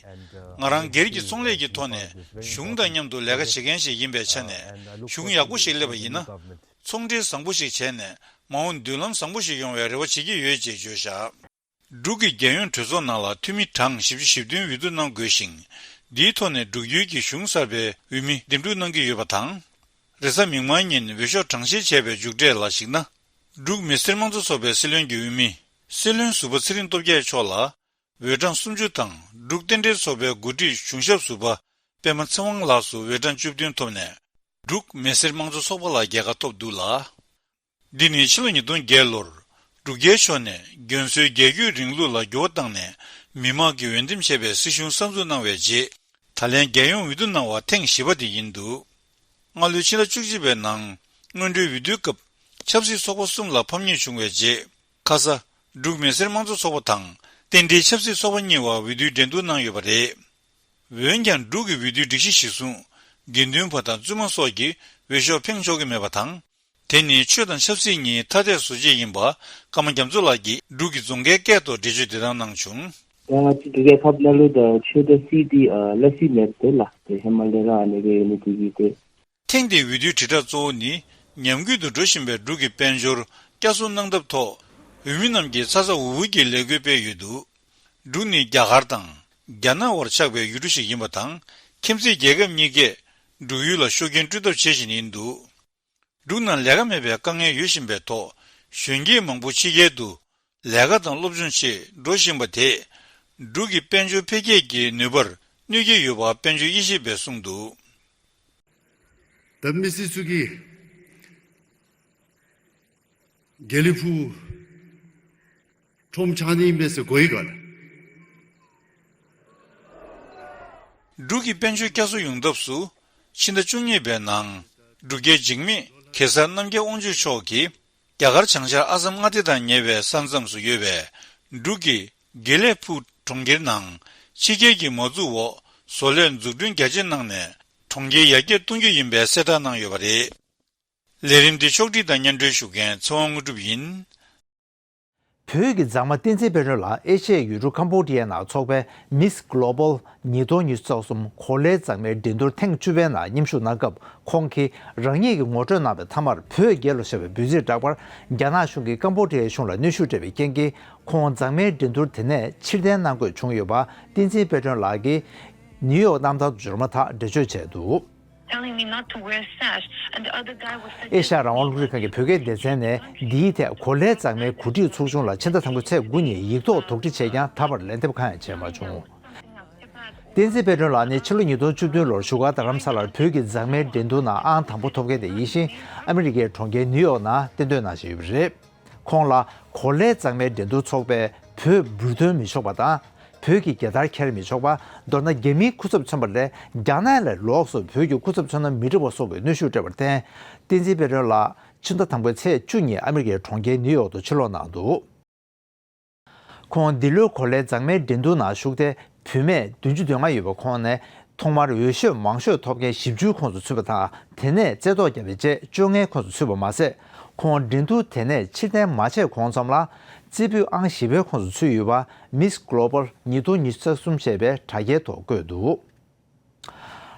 ང་རང་སྒེར་གྱི་ཚོང་ལས་ཀྱི་ཐོག་ནས་གཞུང་དང་མཉམ་དུ་ལས་ཀ་བྱེད་མཁན་ཞིག་ཡིན་པའི་ཆ་ནས། གཞུང་ཡག་པོ་ཞིག་སླེབས་པ་ཡིན་ན། ཚོང་འབྲེལ་བཟང་པོ་ཞིག་བྱས་ནས་མ་འོངས་མདུན་ལམ་བཟང་པོ་ཞིག་ཡོང་བའི་རེ་བ་བྱེད་ཀྱི་ཡོད་ཅེས་བརྗོད་བཞག། འབྲུག་གི་རྒྱལ་ཡོངས་གྲོས་ཚོགས་ནང་ལ་འཐུས་མི་གྲངས་བཞི་བཅུ་ཞེ་བདུན་འོས་བསྡུ་གནང་དགོས་ཤིང་། འདིའི་ཐོག་ནས་འབྲུག་ཡུལ་གྱི་གཞུང་གསར་པའི་འོས་མི་འདེམས་སྒྲུག་གནང་གི་ཡོད་པ་དང་། རེས་གཟའ་མིག་དམར་ཉིན་འོས་ཤོག་གྲངས་བཤེར་བྱས་པའི་མཇུག་འབྲས་ལ་གཞིགས་ན། འབྲུག་མི་སེར་དམངས་གཙོ་ཚོགས་པའི་སྲིད་བློན་གྱི་འོས་མི། སྲིད་བློན་ཟུར་པ་ཚེ་རིང་སྟོབས་རྒྱས་མཆོག་ལ། འོས་གྲངས་སུམ་ཅུ་དང་འབྲུག་རྟེན་འབྲེལ་ཚོགས་པའི་འགོ་ཁྲིད་གཞུང་ཞབས་ཟུར་པ་པད་མ་ཚེ་དབང་ལགས་སུ་འོས་གྲངས་བཅུ་བདུན་ཐོབ་ནས། འབྲུག་མི་སེར་དམངས་གཙོ་ཚོགས་པ་ལ་རྒྱལ་ཁ་ཐོབ་འདུག་ལ། འདི་ནི་ཕྱི་ལོ་ཉིས་སྟོང་བརྒྱད་ལོར་འབྲུག་རྒྱལ་མཆོག་ནས་རྒྱ་མཚོའི་རྒྱལ་བརྒྱུད་རིང་ལུགས་ལ་འགྱུར་བ་བཏང་ནས་མི་མང་གིས་འོས་འདེམས་བྱས་པའི་སྲིད་གཞུང་གསར་འཛུགས་གནང་བའི་རྗེས། ད་ལན་རྒྱལ་ཡོངས་འོས་བསྡུ་གནང་བ་ཐེངས་བཞི་པ་དེ་ཡིན་འདུག་སྔ་ལོའི་ཕྱི་ཟླ་བཅུ་གཅིག་པའི་ནང་སྔོན་འགྲོའི་འོས་བསྡུའི་སྐབས་ཆབ་སྲིད་ཚོགས་པ་གསུམ་ལ་ཕམ་ཉེས་བྱུང་བའི་རྗེས། ཁ་ས་འབྲུག་མི་སེར་དམངས་གཙོ་ཚོགས་པ་དང་རྟེན་འབྲེལ་ཆབ་སྲིད་ཚོགས་པ་གཉིས་བར་འོས་བསྡུའི་འགྲན་བསྡུར་གནང་ཡོད་པ་རེད། འོན་ཀྱང་འབྲུག་གི་འོས་བསྡུའི་སྒྲིག་གཞི་གཞིར་བཟུང་། དགེ་འདུན་པ་དང་བཙུན་མ་སོགས་ཀྱིས་འོས་ཤོག་འཕེན་ཆོག་གི་མེད་པ་དང་། དེ་ནི་ཆོས་དང་ཆབ་སྲིད་གཉིས་ཐ་དད་བཟོ་བྱེད་ཡིན་པ། ཀརྨ་རྒྱ་མཚོ་ལགས་ཀྱིས་འབྲུག་གི་རྫོང་ཁའི་སྐད་ཐོག་འགྲེལ་བརྗོད་འདི་ལྟར་གནང་བྱུང་། ད་ཅི་འདི་གའི་ཁབ་ན་ལུ་ད་ཆོས་དང་སྲིད་དེ་ཨ་ལ་སྲིད་མེད་དེ་ལ་དེ་ཧེ་མ་ལས་ར་ཨ་ནི་གའི་ནི་དེ་གི་དེ། ཐེངས་འདིའི་འོས་བསྡུའི་དྲིལ་བསྒྲགས་གཙོ་བོ་ནི་ཉམས་རྒུད་དུ་འགྲོ་བཞིན་པའི་འབྲུག་གི་དཔལ་འབྱོར་བསྐྱར་གསོ་གནང་ཐབས་ཐོག་འོས་མི་རྣམས་ཀྱིས་ཚ་ཚ་འུར་འུར་གྱིས་ལས་འགུལ་སྤེལ་ཡོད་འདུག་འབྲུག་ནི་རྒྱ་གར་དང་རྒྱ་ནག་བར་ཆགས་པའི་ཡུལ་གྲུ་ཞིག་ཡིན་པ་དང་། ཁྱིམ་མཚེས་རྒྱལ་ཁབ་གཉིས་ཀས་འབྲུག་ཡུལ་ལ་ཤུགས་རྐྱེན་སྤྲོད་ཐབས་བྱེད་བཞིན་ཡིན་འདུག་འབྲུག་ནང་ལས་ཀ་མེད་པའི་དཀའ་ངལ་ཡོད་བཞིན་པའི་ཐོག་གཞོན་སྐྱེས་མང་པོ་ཕྱི་རྒྱལ་དུ་ལས་ཀ་དང་སློབ་སྦྱོང་ཆེད་འགྲོ་བཞིན་པ་དེས་འབྲུག་གི་དཔལ་འབྱོར་འཕེལ་རྒྱས་ཀྱི་ནུས་པར་གནོད་ཀྱི་ཡོད་པ་དཔལ་འབྱོར་དབྱེ་ཞིབ་པས་གསུངས་འདུག་ད་མི་སྲིད་ཚུ་གིས་དགེ་ལེགས་ཕུ་ཁྲོམ་ཆགས་ནི་མེད་ཟེར་གོ་ཡི་ག་ལ། འབྲུག་གི་དཔལ་འབྱོར་བསྐྱར་གསོ་ཡོང་ཐབས་སུ་ཕྱི་ཟླ་བཅུ་གཉིས་པའི་ནང་འབྲུག་རྒྱལ་འཇིགས་མེད་གེ་སར་རྣམ་རྒྱལ་དབང་ཕྱུག་མཆོག་གིས་རྒྱ་གར་བྱང་ཤར་ཨ་སམ་མངའ་སྡེ་དང་ཉེ་བའི་ས་མཚམས་སུ་ཡོད་པའི་འབྲུག་གི་དགེ་ལེགས་ཕུ་གྲོང་ཁྱེར་ནང་ཕྱི་རྒྱལ་གྱི་མ་འཛུགས་འོག་བཟོ་ལས་འཛུགས་སྐྲུན་རྒྱ་ཆེ་གནང་ནས་གྲོང་ཁྱེར་ཡར་རྒྱས་གཏོང་རྒྱུ་ཡིན་པའི་གསལ་བསྒྲགས་གནང་ཡོད་པ་རེད། ལས་རིམ་འདི་ཕྱོགས་སྒྲིག་དང་སྙན་སྒྲོན་ཞུ་མཁན་ཚེ་དབང་དངོས་གྲུབ་ཡིན། བོད་ཀྱི་མཛངས་མ་བསྟན་འཛིན་དཔལ་སྒྲོན་ལགས་ཨེ་ཤ་ཡའི་ཡུལ་གྲུ་ཀམ་པོ་ཌི་ཡའི་ནང་འཚོགས་པའི་Miss Global ཉིས་སྟོང་ཉི་ཤུ་རྩ་གསུམ་གོ་ལའི་མཛངས་མའི་འགྲན་བསྡུར་ཐེངས་བཅུ་པའི་ནང་མཉམ་ཞུགས་གནང་སྐབས། ཁོང་གིས་རང་ཉིད་ཀྱིས་ངོ་སྤྲོད་གནང་བའི་མཐའ་མར་བོད་རྒྱལ་ལོ་ཞེས་པའི་འབོད་ཚིག་བསྒྲགས་པར། རྒྱ་ནག་གཞུང་གིས་ཀམ་པོ་ཌི་ཡའི་གཞུང་ལ་གནོན་ཤུགས་སྤྲད་པའི་རྐྱེན་གྱིས། ཁོང་མཛངས་མའི་འགྲན་བསྡུར་དེ་ནས་ཕྱིར་འཐེན་གནང་དགོས་བྱུང་ཡོད་པ། བསྟན་འཛིན་དཔལ་སྒྲོན་ལགས་ཀྱིས་ནིའུ་ཡོག་གནམ་ཐང་དུ་འབྱོར་མ་ཐག་འགྲེལ་བརྗོད་བྱས་འདུག Telling me not to wear sash and the other guy was sitting ཨེ་ཤ་ཡ་རང་དབང་རླུང་འཕྲིན་ཁང་གི་བོད་སྐད་སྡེ་ཚན་ནས་འདིའི་ཐད་གོ་ལའི་མཛངས་མའི་གོ་སྒྲིག་ཚོགས་ཆུང་ལ་ཕྱི་ཟླ་དང་པོའི་ཚེས་དགུ་ཉིན་ཡིག་ཐོག་དོགས་འདྲི་བྱས་ཀྱང་ད་བར་ལན་འདེབས་གང་ཡང་བྱས་མ་བྱུང་། བསྟན་འཛིན་དཔལ་སྒྲོན་ལགས་ནི་ཕྱི་ལོ་ཉིས་སྟོང་བཅུ་བདུན་ལོར་བཞུགས་སྒར་རྡ་རམ་ས་ལར་བོད་ཀྱི་མཛངས་མའི་འགྲན་བསྡུར་ནང་ཨང་དང་པོ་ཐོབ་མཁན་དེ་ཡིན་ཞིང་། ཨ་མི་རི་ཀའི་གྲོང་ཁྱེར་ནིའུ་ཡོག་ནང་གཏན་སྡོད་གནང་བཞིན་ཡོད་པ་རེད། ཁོང་ལ་གོ་ལའི་མཛངས་མའི་འགྲན་བསྡུར་ཚོགས་པས་བོད་འབུར་འདོན་མི་ཆོག་པ་དང་། བོད་ཀྱི་རྒྱལ་དར་འཁྱེར་མི་ཆོག་པ། མདོར་ན་རྒྱ་མིའི་སྐུ་ཚབ་མཚོན་པ་ལས་རྒྱ་ནག་ལས་ལོགས་སུ་བོད་ཀྱི་སྐུ་ཚབ་མཚོན་ན་མི་འགྲིག་པ་སོགས་ཀྱི་གནོན་ཤུགས་སྤྲད་པར་བརྟེན། བསྟན་འཛིན་དཔལ་སྒྲོན་ལགས་ཕྱི་ཟླ་དང་པོའི་ཚེས་བཅུ་ཉིན་ཨ་མི་རི་ཀའི་གྲོང་ཁྱེར་ནིའུ་ཡོག་ཏུ་ཕྱིར་ལོག་གནང་འདུག་ཁོང་འདི་ལོའི་གོ་ལའི་མཛངས་མའི་འགྲན་བསྡུར་ནང་ཞུགས་ཏེ། བུད་མེད་བདུན་ཅུ་དོན་ལྔ་ཡོད་པའི་ཁོངས་ནས་ཐོག་མར་འོས་ཤོག་མང་ཤོས་ཐོབ་མཁན་བཞི་བཅུའི་ཁོངས་སུ་ཚུད་པ་དང་། དེ་ནས་རྩེ་ཐོག་བརྒྱབ་པའི་རྗེས་བཅོ་ལྔའི་ཁོངས་སུ་ཚུད་པ་མ་ཟད། ཁོང་འགྲན་བསྡུར་དེ་ནས་ཕྱིར་འཐེན་མ་བྱས་གོང་ཙམ་ལ། རྩེ་ཕུད་ཨང་བཞི་པའི་ཁོངས་སུ་ཚུད་ཡོད་པ། Miss Global ཉིས་སྟོང་ཉི་ཤུ་རྩ་གསུམ་ཞེས་པའི་དྲ་རྒྱའི་ཐོག་བཀོད་འདུག་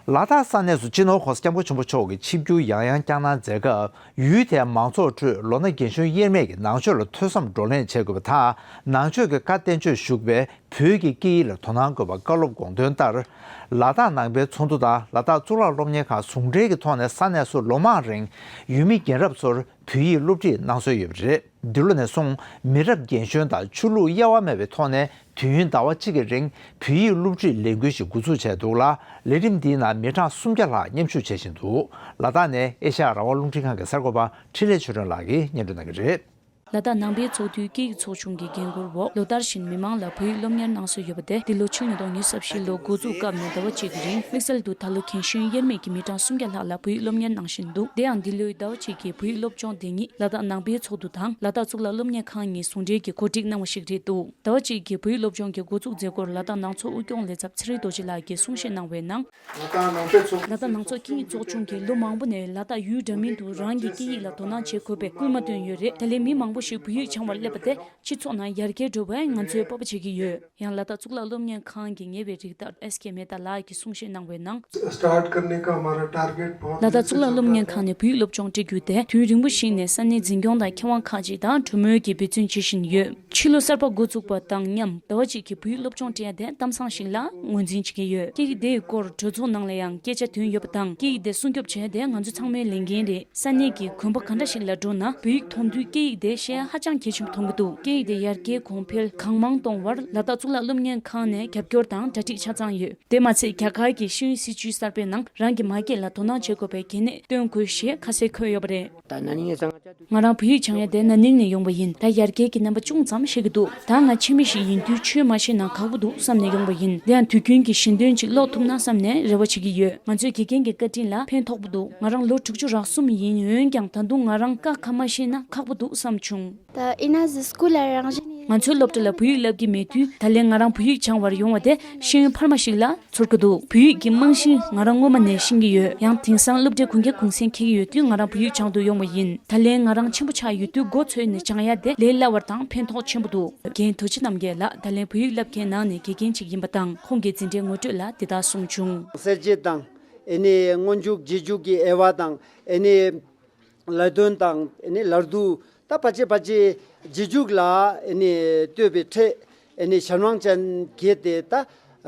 ལ་དྭགས་ས་གནས་སུ་སྤྱི་ནོར་༧གོང་ས་༧སྐྱབས་མགོན་ཆེན་པོ་མཆོག་གིས་ཆིབས་བསྒྱུར་ཡང་ཡང་བསྐྱངས་གནང་མཛད་སྐབས། ཡུལ་དེའི་མང་ཚོགས་ཁྲོད་ལོ་ན་རྒན་གཞོན་དབྱེར་མེད་ཀྱིས་ནང་ཆོས་ལ་ཐོས་བསམ་བགྲོ་གླེང་བྱེད་དགོས་པ་དང་། ནང་ཆོས་ཀྱི་བཀའ་བསྟན་བཅོས་ཞུགས་པའི་བོད་ཀྱི་སྐད་ཡིག་ལ་དོ་སྣང་དགོས་པ་བཀའ་སློབ་དགོངས་དོན་ལྟར། ལ་དྭགས་ནང་པའི་ཚོགས་འདུ་དང་ལ་དྭགས་གཙུག་ལག་སློབ་གཉེར་ཁང་ཟུང་འབྲེལ་གྱི་ཐོག་ནས་ས་གནས་སུ་ལོ་མང་རིང་ཡུལ་མི་རྒན་རབས་ཚོར་བོད་ཡིག་སློབ་ཁྲིད་གནང་སྲོལ་ཡོད་པ་རེད། འདི་ལོ་ནས་བཟུང་མི་རབས་རྒན་གཞོན་དང་ཆོས་ལུགས་དབྱེ་བ་མེད་པའི་ཐོག་ནས་དུས་ཡུན་ཟླ་བ་གཅིག་གི་རིང་བོད་ཡིག་སློབ་ཁྲིད་ལས་འགུལ་ཞིག་འགོ་འཛུགས་བྱས་འདུག་ལ། ལས་རིམ་འདིའི་ནང་མི་གྲངས་སུམ་བརྒྱ་ལྷག་མཉམ་ཞུགས་བྱེད་བཞིན་འདུག་ལ་དྭགས་ནས་ཨེ་ཤ་ཡ་རང་དབང་རླུང་འཕྲིན་ཁང་གི་གསར་འགོད་པ་འཕྲིན་ལས་ཆོས་སྒྲོན་ལགས་ཀྱིས་སྙན་སྒྲོན་གནང་གི་རེད། ལ་དྭགས་ནང་པའི་ཚོགས་འདུའི་སྐད་ཡིག་ཚོགས་ཆུང་གི་འགན་འཁུར་འོག་ལོ་ལྟར་བཞིན་མི་མང་ལ་བོད་ཡིག་སློབ་གཉེར་གནང་སྲོལ་ཡོད་པ་དེ་འདི་ལོ་ཕྱི་ལོ་ཉིས་སྟོང་ཉི་ཤུ་རྩ་བཞི་ལོ་འགོ་འཛུགས་སྐབས་ནས་ཟླ་བ་གཅིག་གི་རིང་དམིགས་བསལ་དུ་ད་ལོ་རྒན་གཞོན་དབྱེར་མེད་ཀྱི་མི་གྲངས་སུམ་བརྒྱ་ལྷག་ལ་བོད་ཡིག་སློབ་གཉེར་གནང་བཞིན་འདུག་དེ་ཡང་འདི་ལོའི་ཟླ་བ་གཅིག་གི་བོད་ཡིག་སློབ་སྦྱོང་དེ་ཉིད་ལ་དྭགས་ནང་པའི་ཚོགས་འདུ་དང་ལ་དྭགས་གཙུག་ལག་སློབ་གཉེར་ཁང་གཉིས་ཟུང་འབྲེལ་གྱིས་གོ་སྒྲིག་གནང་བ་ཞིག་རེད་འདུག་ཟླ་བ་གཅིག་གི་བོད་ཡིག་སློབ་སྦྱོང་གི་འགོ་འཛུགས་མཛད་སྒོར་ལ་དྭགས་ནང་ཚོགས་དབུ་སྐྱོང་ལས་ཚབ་ཚེ་རིང་རྡོ་རྗེ་ལགས་ཀྱིས་གསུང་བཤད་གནང་བའི་ནང་། ལ་དྭགས་ནང་པའི་ཚོགས། ལ་དྭགས་ནང་ཚོགས་དཀྱིལ་སྙིགས་ཚོགས་ཆུང་གིས་ལོ་མང་པོ་ནས་ལ་དྭགས་ཡུལ་འདྲ་མིན་དུ་རང་གི་སྐད་ཡིག་ལ་དོ་སྣང་བྱེད་དགོས་པའི་སྐུལ་མ་བཏོན་ཡོད་རེད། དེ་ལས་མི་མང་པོ་ ཞུས་བོད་ཡིག་སྦྱང་བར་སླེབས་པ་དེ་སྤྱི་ཚོགས་ནང་ཡར་རྒྱས་འགྲོ་བར་ང་ཚོས་སྤོབས་པ་བྱེད་ཀྱི་ཡོད། ཡང་ལ་དྭགས་གཙུག་ལག་སློབ་གཉེར་ཁང་གི་ཉེ་བའི་རིགས་བདག་ཨེས་ཀེ་མེ་ཏཱ་ལགས་ཀྱིས་གསུང་བཤད་གནང་བའི་ནང་། स्टार्ट करने का हमारा टारगेट बहुत ལ་དྭགས་གཙུག་ལག་སློབ་གཉེར་ཁང་ནས་བོད་ཡིག་སློབ་སྦྱོང་སྤྲད་རྒྱུ་དེ་དུས་རིང་པོ་ཞིག་ནས་ས་གནས་འཛིན་སྐྱོང་དང་མཁས་དབང་ཁག་ཅིག་དང་གྲོས་མོལ་གྱིས་འབད་བརྩོན་བྱེད་བཞིན་ཡོད། ཕྱི་ལོ་གསར་པ་འགོ་བཙུགས་པ་དང་མཉམ་ཟླ་བ་གཅིག་གི་བོད་ཡིག་སློབ་སྦྱོང་སྤྲད་ཡ་དེ་གཏམ་བཟང་ཞིག་ལ་ངོས་འཛིན་བྱེད་ཀྱི་ཡོད། སྐད་ཡིག་དེའི་སྐོར་གྲོས་ཚོགས་ནང་ལ་ཡང་སྐད་ཆ་ཐོན་ཡོད་པ་དང་། སྐད་ཡིག་དེ་སྲུང་སྐྱོབ་བྱེད་ཡ་དེ་ང་ཚོ་ཚང་མའི་ལས་འགན་རེད། ས་གནས་ཀྱི་དགོན་པ་ག་འདྲ་ཞིག་ལ་འགྲོ་ན་བོད་ཡིག་མཐོང་དུས་སྐད་ཡིག་དེ་ཤེས་ཡ་ཧ་ཅང་གལ་ཆེན་པོ་མཐོང་གི་འདུག་སྐད་ཡིག་དེ་ཡར་རྒྱས་གོང་འཕེལ་གང་མང་གཏོང་བར་ལ་དྭགས་གཙུག་ལག་སློབ་གཉེར་ཁང་ནས་རྒྱབ་སྐྱོར་དང་གྲ་སྒྲིག་ཆ་ཚང་ཡོད། དེ་མ་ཚད་རྒྱ་གར་གྱི་ཤེས་ཡོན་སྲིད་བྱུས་གསར་པའི་ནང་རང་གི་མ་སྐད་ལ་དོ་སྣང་བྱེད་དགོས་པའི་གལ་གནད་སྟོན་དགོས་ཞེས་ཁ་གསལ་འཁོད་ཡོད་པ་རེད། ད་ན་ནིང་ཡང་ང་རང་བོད་ཡིག་སྦྱང་ཡ་དེ་ན་ནིང་ནས་ཡོང་བ་ཡིན། ད་ཡར་རྒྱས་ཀྱི་རྣམ་པ་ཅུང་ཙམ་ཤེས་ཀྱི་འདུག་ད་ང་ཕྱི་མི་ཞིག་ཡིན་དུས་ཆོས་མ་ཤེས་ན་ཁག་པོ་འདུག་བསམ་ནས་ཡོང་བ་ཡིན། དེ་ཡང་དུས་རྒྱུན་གྱི་ཞི་འདོན་ཅིག་ཀློག་ཐུབ་ན་བསམ་ནས་རེ་བ་བྱེད་ཀྱི་ཡོད། ང་ཚོའི་དགེ་རྒན་གྱི་བཀའ་དྲིན་ལ་ཕན་ཐོགས་པོ་འདུག་ང་རང་ལོ་དྲུག་ཅུ་རག་གསུམ་ཡིན། འོན་ཀྱང་ད་དུང་ང་རང་ཀ་ཁ་མ་ཤེས་ན་ཁག་པོ་འདུག་བསམ་བྱུང་། ད་ཨི་ན་ཟི་སྐུལ་ལ་རང་བཞིན་ང་ཚོའི་སློབ་གྲྭ་ལ་བོད་ཡིག་བསླབ་ཀྱི་མེད་དུས་ད་ལན་ང་རང་བོད་ཡིག་སྦྱང་བར་ཡོང་བ་དེ་ཤེས་ཡོན་འཕར་མ་ཞིག་ལ་ཚོར་གྱི་འདུག་བོད་ཡིག་གི་རྨང་གཞི་ང་རང་སྔོན་མ་ནས་ཤེས་ཀྱི་ཡོད། ཡང་དེང་སང་སློབ་གྲྭའི་དགུན་ཁའི་གུང་སེང་འཁེལ་གྱི་ཡོད་དུས་ང་རང་བོད་ཡིག་སྦྱང་དུ་ཡོང་བ་ཡིན། ད་ལན་ང་རང་ཆེན་པོ་ཆགས་ཡོད་དུས་མགོ་ཚོས་ནས་སྦྱང་ཡ་དེ་ལས་སླ་བར་དང་ཕན་ཐོགས་ཆེན་པོ་འདུག་རྒན་རྡོ་རྗེ་རྣམ་རྒྱལ་ལགས་ད་ལན་བོད་ཡིག་བསླབ་མཁན་ནང་ནས་དགེ་རྒན་ཅིག་ཡིན་པ་དང་། ཁོང་གིས་འཛིན་གྲྭའི་ངོ་སྤྲོད་ལ་འདི་ལྟར་གསུངས་བྱུང་། གསལ་བྱེད་དང་། ཨེ་ནི་སྔོན་འཇུག་རྗེས་འཇུག་གི་དབྱེ་བ་དང་། ཨེ་ནི་ལ་དོན་དང་། ཨེ་ནི་ལར་དུ་ད་ཕལ་ཆེར་ཕལ་ཆེར་རྗེས་འཇུག་ལ་ཨེ་ནི་ལྟོས་པའི་ཕྲད་ཨེ་ནི་གཞན་དབང་ཅན་གྱི་དེ་ད་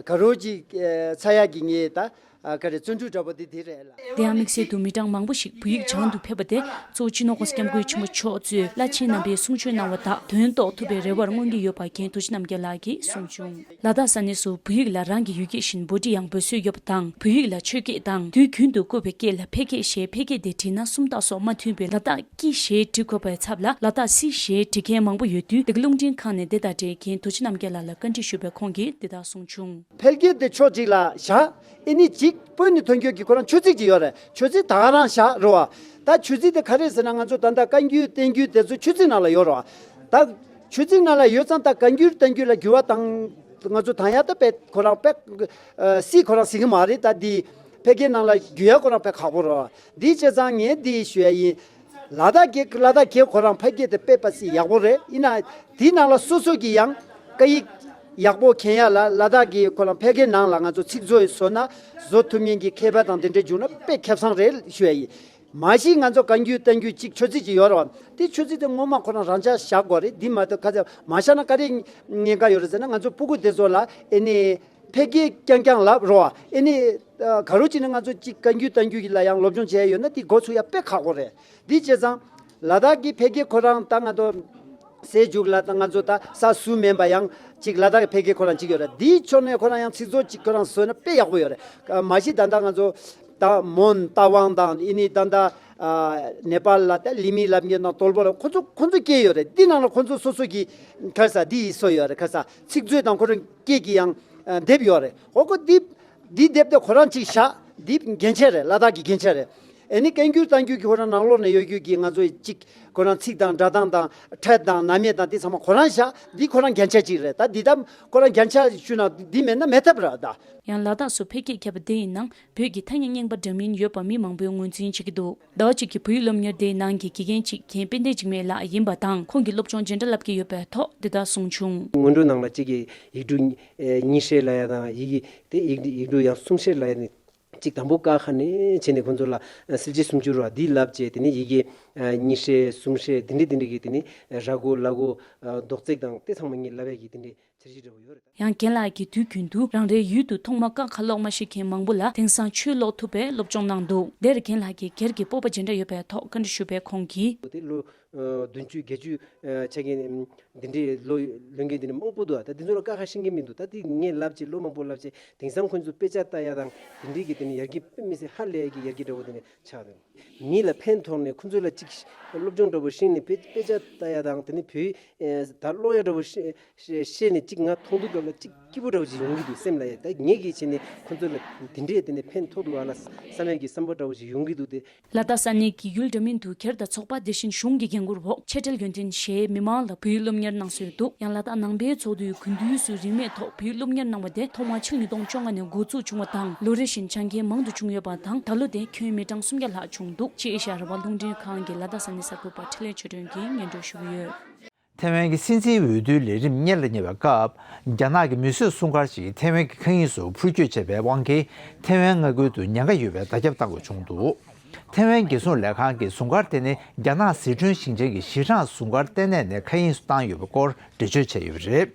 ག་རོ་ཅིག་ཚ་ཡག་གི་ངེས་ད་ག་རེ་བརྩོན་འགྲུས་འདྲ་པོ་དེ་དེ་རེད་ལ། དེ་ཡང་དམིགས་བསལ་དུ་མི་གྲངས་མང་པོ་ཞིག་བོད་ཡིག་སྦྱང་དུ་ཕེབས་པ་དེ་གཙོ་བོ་སྤྱི་ནོར་༸གོང་ས་༸སྐྱབས་མགོན་ཆེན་པོ་མཆོག་གཙོས་བླ་ཆེན་རྣམ་པས་གསུང་ཆོས་གནང་བ་དག་དོན་རྟོགས་ཐུབ་པའི་རེ་བར་མངོན་གྱི་ཡོད་པ་རྒན་རྡོ་རྗེ་རྣམ་རྒྱལ་ལགས་ཀྱིས་གསུངས་བྱུང་། ལ་དྭགས་ས་གནས་སུ་བོད་ཡིག་ལ་རང་གི་ཡུལ་སྐད་བཞིན་འབོད་སྒྲིག་ཡང་འབོད་སྲོལ་ཡོད་པ་དང་། བོད་ཡིག་ལ་ཆོས་སྐད་དང་དུས་རྒྱུན་དུ་བཀོལ་བའི་སྐད་ལ་ཕལ་སྐད་ཞེས་ཕལ་སྐད་དེ་བྲིས་ན་སུམ་རྟགས་སོགས་མ་མཐུན་པའི་ལ་དྭགས་སྐད་ཞེས་འབྲི་དགོས་པའི་ཚབ་ལ་ལ་དྭགས་སི་ཞེས་འབྲི་མཁན་མང་པོ་ཡོད་དུས། འདི་ག་རླུང་འཕྲིན་ཁང་ནས་འདི་དང་འབྲེལ་རྒན་རྡོ་རྗེ་རྣམ་རྒྱལ་ལགས་ལ་བཀའ་འདྲི་ཞུས་པས་ཁོང་གིས་འདི་ལྟར་གསུངས་བྱུང་། ཕལ་སྐད་དེ་ཕྱོགས་གཅིག་ལ་བཞག་ཨེ་ནི་གཅིག་དཔོན་ནི་ཐོན་སྐྱོད་ཀྱི་ཁོ་རང་ཆོས་ཚིག་ཅིག་ཡོད་རེད། ཆོས་ཚིག་ད་ག་རང་བཞག་རེད་བ། ད་ཆོས་ཚིག་དེ་ག་རེ་ཟེར་ན་ང་ཚོ་ད་ལྟ་བཀའ་འགྱུར་བསྟན་འགྱུར་དེ་ཚོ་ཆོས་ཚིག་ནང་ལ་ཡོད་རེད་བ། ད་ཆོས་ཚིག་ནང་ལ་ཡོད་ཙང་ད་བཀའ་འགྱུར་བསྟན་འགྱུར་ལ་འགྱུར་བ་དང་ང་ཚོ་དང་ཡ་ད་དཔེ་ཁོ་རང་དཔེ་སྲིད་ཁོ་རང་ཟེར་གི་མ་རེད། ད་འདི་ཕལ་སྐད་ནང་ལ་འགྱུར་ཡ་ཁོ་རང་དཔེ་ཁག་པོ་རེད་བ། འདི་བྱས་ཙང་ངས་འདི་ཞུ་ཡ་ཡིན། ལ་དྭགས་སྐད་ལ་དྭགས་སྐད་ཁོ་རང་ཕལ་སྐད་དེ་དཔེ་པ་སྲིད་ཡག་པོ་རེད། ཡིན་ན་དེའི་ནང་ལ་སོ་སོ་གི་ཡང་སྐད་ཡིག་ཡག་པོ་མཁྱེན་ཡ་ལ་ལ་དྭགས་ཀྱི་ཁོ་རང་ཕལ་སྐད་ནང་ལ་ང་ཚོ་ཚིག་མཛོད་བཟོ་ན་བཟོ་ཐུབ་མཁན་གྱི་མཁས་པ་དང་དེ་འདྲ་བྱུང་ན་དཔེ་ཁེ་བཟང་རེད་ཞུ་ཡ་ཡིན། མ་གཞི་ང་ཚོ་བཀའ་འགྱུར་བསྟན་འགྱུར་གཅིག་ཆོས་ཚིག་ཅིག་ཡོད་རེད་བ། དེ་ཆོས་ཚིག་དེ་ངོ་མ་ཁོ་རང་རང་འཇགས་བཞག་དགོས་རེད། འདི་མ་གཏོགས་ཁ་ཚ་མ་བཞག་ན་ག་རེ་ཉེན་ཁ་ཡོད་རེད་ཟེར་ན་ང་ཚོ་སྤུ་གུ་དེ་ཚོ་ལ་ཨེ་ནི་ཕལ་སྐད་རྐྱང་རྐྱང་ལབ་རོགས། ཨེ་ནི་ཨ་ག་རོ་ཅིག་ནི་ང་ཚོ་གཅིག་བཀའ་འགྱུར་བསྟན་འགྱུར་གྱི་ལ་ཡང་སློབ་སྦྱོང་བྱས་ཡོད་ན་དེ་འགོ་ཚུགས་ཡ་དཔེ་ཁག་པོ་རེད། འདི་བྱས་ཙང་ལ་དྭགས་ཀྱི་ཕལ་སྐད་ཁོ་རང་ད་ང་ཚོ་སེལ་འཇུག་ལ་ད་ང་ཚོ་ད་ས་སུ་མེན་པ་ཡང་གཅིག་ལ་དྭགས་ཀྱི་ཕལ་སྐད་ཁོ་རང་གཅིག་ཡོད་རེད། འདིའི་ཕྱོགས་ནས་ཁོ་རང་ཡང་ཚིག་མཛོད་གཅིག་ཁོ་རང་བཟོས་ན་དཔེ་ཡག་པོ་ཡོད་རེད། མ་གཞི་ད་ལྟ་ང་ཚོ་ད་མོན་རྟ་དབང་དང་ཨེ་ནི་ད་ལྟ་ཨ་ནེ་པཱལ་ལ་ད་ལི་མི་ལབ་མཁན་དང་ཏོལ་པོ་ལ་ཁོ་ཚོ་ཁོ་ཚོ་སྐད་ཡོད་རེད། འདི་ནང་ལ་ཁོ་ཚོ་སོ་སོ་གི་ཁ་ས་འདི་ཡི་སོ་ཡོད་རེད། ཁ་ས་ཚིག་མཛོད་དང་ཁོ་རང་སྐད་ཀྱི་ཡང་ཨ་དེབ་ཡོད་རེད། ཨོ་ཁོ་འདི་འདི་དེབ་དེ་ཁོ་རང་གཅིག་བཞག་འདི་རྒྱན་ཆ་རེད། ལ་དྭགས་ཀྱི་རྒྱན་ཆ་རེད། ཨེ་ནི་བཀའ་འགྱུར་བསྟན་འགྱུར་གྱི་ཁོ་རང་ནང་ལོགས་ནས་ཡོད་རྒྱུ་གི་ང་ཚོ་གཅིག་ཁོ་རང་ཚིག་དང་སྒྲ་གདངས་དང་ཕྲད་དང་ནམ་ཡས་དང་དེ་ཚང་མ་ཁོ་རང་བཞག་འདི་ཁོ་རང་རྒྱན་ཆ་གཅིག་རེད། ད་འདི་ད་ཁོ་རང་རྒྱན་ཆ་ཞུ་ན་འདི་མེད་ན་མེད་ཐབས་རེད་ད། ཡང་ལ་དྭགས་སུ་ཕལ་སྐད་ཁྱབ་པ་དེ་ཡི་ནང་བོད་ཀྱི་ཐ་སྙད་རྙིང་པ་འདྲ་མིན་ཡོད་པ་མི་མང་པོས་ངོས་འཛིན་བྱེད་ཀྱི་འདུག་ཟླ་བ་གཅིག་གི་བོད་ཡིག་སློབ་གཉེར་དེའི་ནང་གི་དགེ་རྒན་གཅིག་རྒན་དཔལ་ལྡན་འཇིགས་མེད་ལགས་ཡིན་པ་དང་། ཁོང་གིས་སློབ་སྦྱོང་ཇི་འདྲ་བསླབ་ཀྱི་ཡོད་པའི་ཐོག་འདི་ལྟར་གསུངས་བྱུང་། སྔོན་འགྲོ་ནང་ལ་གཅིག་གི་ཡིག་འབྲུ་གཉིས་ཧྲེ་ལབ་ཡ་དང་ཡི་གེ་དེ་ཡིག་ཡིག་འབྲུ་ཡང་གསུམ་ཧྲེ་ལབ་ཡ་ནི་གཅིག་དང་པོ་ཀ་ཁ་ནས་བྱས་ནས་ཁོང་ཚོ་ལ་གསལ་བྱེད་སུམ་ཅུ་རེད་བ། འདི་བསླབ་བྱས་དེ་ནས་ཡི་གེ་གཉིས་ཧྲེ་གསུམ་ཧྲེ་དེ་འདྲ་དེ་འདྲ་གི་དེ་ནས་ར་གོ་ལ་གོ་རྡོག་བརྩེགས་དང་དེ་ཚང་མ་ངས་བསླབ་ཡ་གི་དེ་འདྲ་འཆར་གཞི་འདྲ་པོ་ཡོད་རེད། ཡང་རྒན་ལགས་ཀྱིས་དུས་རྒྱུན་དུ་རང་རེའི་ཡུལ་དུ་ཐོག་མར་ཀ་ཁ་ཀློག་མ་ཤེས་མཁན་མང་པོ་ལ་དེང་སང་ཆོས་ཀློག་ཐུབ་པའི་སློབ་སྦྱོང་གནང་འདུག་དེར་རྒན་ལགས་ཀྱིས་སྒེར་གྱི་སྤོབས་པ་ཇི་འདྲ་ཡོད་པའི་ཐོག་བཀའ་འདྲི་ཞུས་པས་ཁོང་གིས། དེ་ལོ་བདུན་ཅུ་བརྒྱད་ཅུ་ཆགས་མཁན་འདི་འདྲའི་ལོ་ལོན་མཁན་འདི་འདྲ་མང་པོ་འདུག་ད་དེ་ཚོ་ལ་ཀ་ཁ་ཤེས་མཁན་མི་འདུག་ད་དེ་ངས་བསླབ་བྱས་ལོ་མང་པོ་བསླབ་བྱས་དེང་སང་ཁོང་ཚོ་དཔེ་ཆ་ལྟ་ཡ་དང་དེ་འདྲའི་གི་དེ་ནས་ཡར་རྒྱས་དཔེ་མི་སྲིད་ཧ་ལས་ཀྱི་ཡར་རྒྱས་འདྲ་པོ་དེ་འདྲ་ཆགས་འདུག་མི་ལ་ཕན་ཐོགས་ནས་ཁོ་ཚོ་ལ་ཅིག་སློབ་སྦྱོང་འདྲ་པོ་ཤེས་ནས་དཔེ་དཔེ་ཆ་ལྟ་ཡ་དང་དེ་ནས་བོད་ཡིག་ད་ཀློག་ཡ་འདྲ་པོ་ཤེས་ཤེས་ཤེས་ནས་ཅིག་ང་མཐོང་དུས་སྐབས་ལ་ཅིག་ སྐྱིད་པོ་འདྲ་བོ་ཅིག་ཡོང་གི་འདུག་སེམས་ལ་ཡ། ད་ངེད་ཀྱིས་བྱས་ནས་ཁོ་ཚོ་ལ་དེ་འདྲས་དེ་ནས་ཕན་ཐོགས་འདུག་ཨ་ལ་བསམ་ཡས་ཀྱི་བསམ་པ་འདྲ་བོ་ཅིག་ཡོང་གི་འདུག་སྟེ། ལ་དྭགས་ས་གནས་ཀྱི་ཡུལ་འདྲ་མིན་དུ་སྒེར་དང་ཚོགས་པ། དེ་བཞིན་གཞུང་གི་འགན་འཁུར་འོག་ཆེ་གྲས་ཡོན་ཏན་གཞན་མི་མང་ལ་བོད་ཡིག་སློབ་གཉེར་གནང་སྲོལ་འདུག་ཡང་ལ་དྭགས་ནང་པའི་ཚོགས་འདུའི་དགུན་དུས་སུ་རིན་མེད་ཐོག་བོད་ཡིག་སློབ་གཉེར་གནང་བ་དེ་ཐོག་མར་ཕྱི་ལོ་ཉིས་སྟོང་བཅོ་ལྔ་ནས་འགོ་འཛུགས་བྱུང་བ་དང་། ལོ་རེ་བཞིན་ཆ་རྐྱེན་མང་དུ་བྱུང་ཡོད་པ་དང་། ད་ལོ་དེ་ཁྱོན་མི་གྲངས་སུམ་བརྒྱ་ལྷག་བྱུང་འདུག་ཅེས་ཨེ་ཤ་ཡ་རང་དབང་རླུང་འཕྲིན་ཁང་གི་ལ་དྭགས་ས་གནས་གསར་འགོད་པ་འཕྲིན་ལས་ཆོས་སྒྲོན་གྱིས་སྙན་སྒྲོན་ཞུས་ཡོད། ཐའེ་ཝན་གྱི་སྲིད་འཛིན་འོས་བསྡུའི་ལས་རིམ་སྔོན་ལ་གཉེར་བའི་སྐབས། རྒྱ་ནག་གི་མི་གསོད་སྲུང་སྐར་ཞིག་ཐའེ་ཝན་གྱི་མཁའ་དབྱིངས་སུ་འཕུར་སྐྱོད་བྱས་པའི་དབང་གིས། ཐའེ་ཝན་མངའ་ཁུལ་དུ་ཉེན་ཁ་ཡོད་པའི་བརྡ་ཁྱབ་བཏང་དགོས་བྱུང་འདུག་ཐའེ་ཝན་རྒྱལ་སྲུང་ལས་ཁང་གིས་སྲུང་སྐར་དེ་ནི་རྒྱ་ནག་ཟི་ཁྲོན་ཞིང་ཆེན་གྱི་གཞི་གྲངས་སྲུང་སྐར་ལྟེ་གནས་ནས་མཁའ་དབྱིངས་སུ་བཏང་ཡོད་པའི་སྐོར་འགྲེལ་བརྗོད་བྱས་ཡོད་པ་རེད།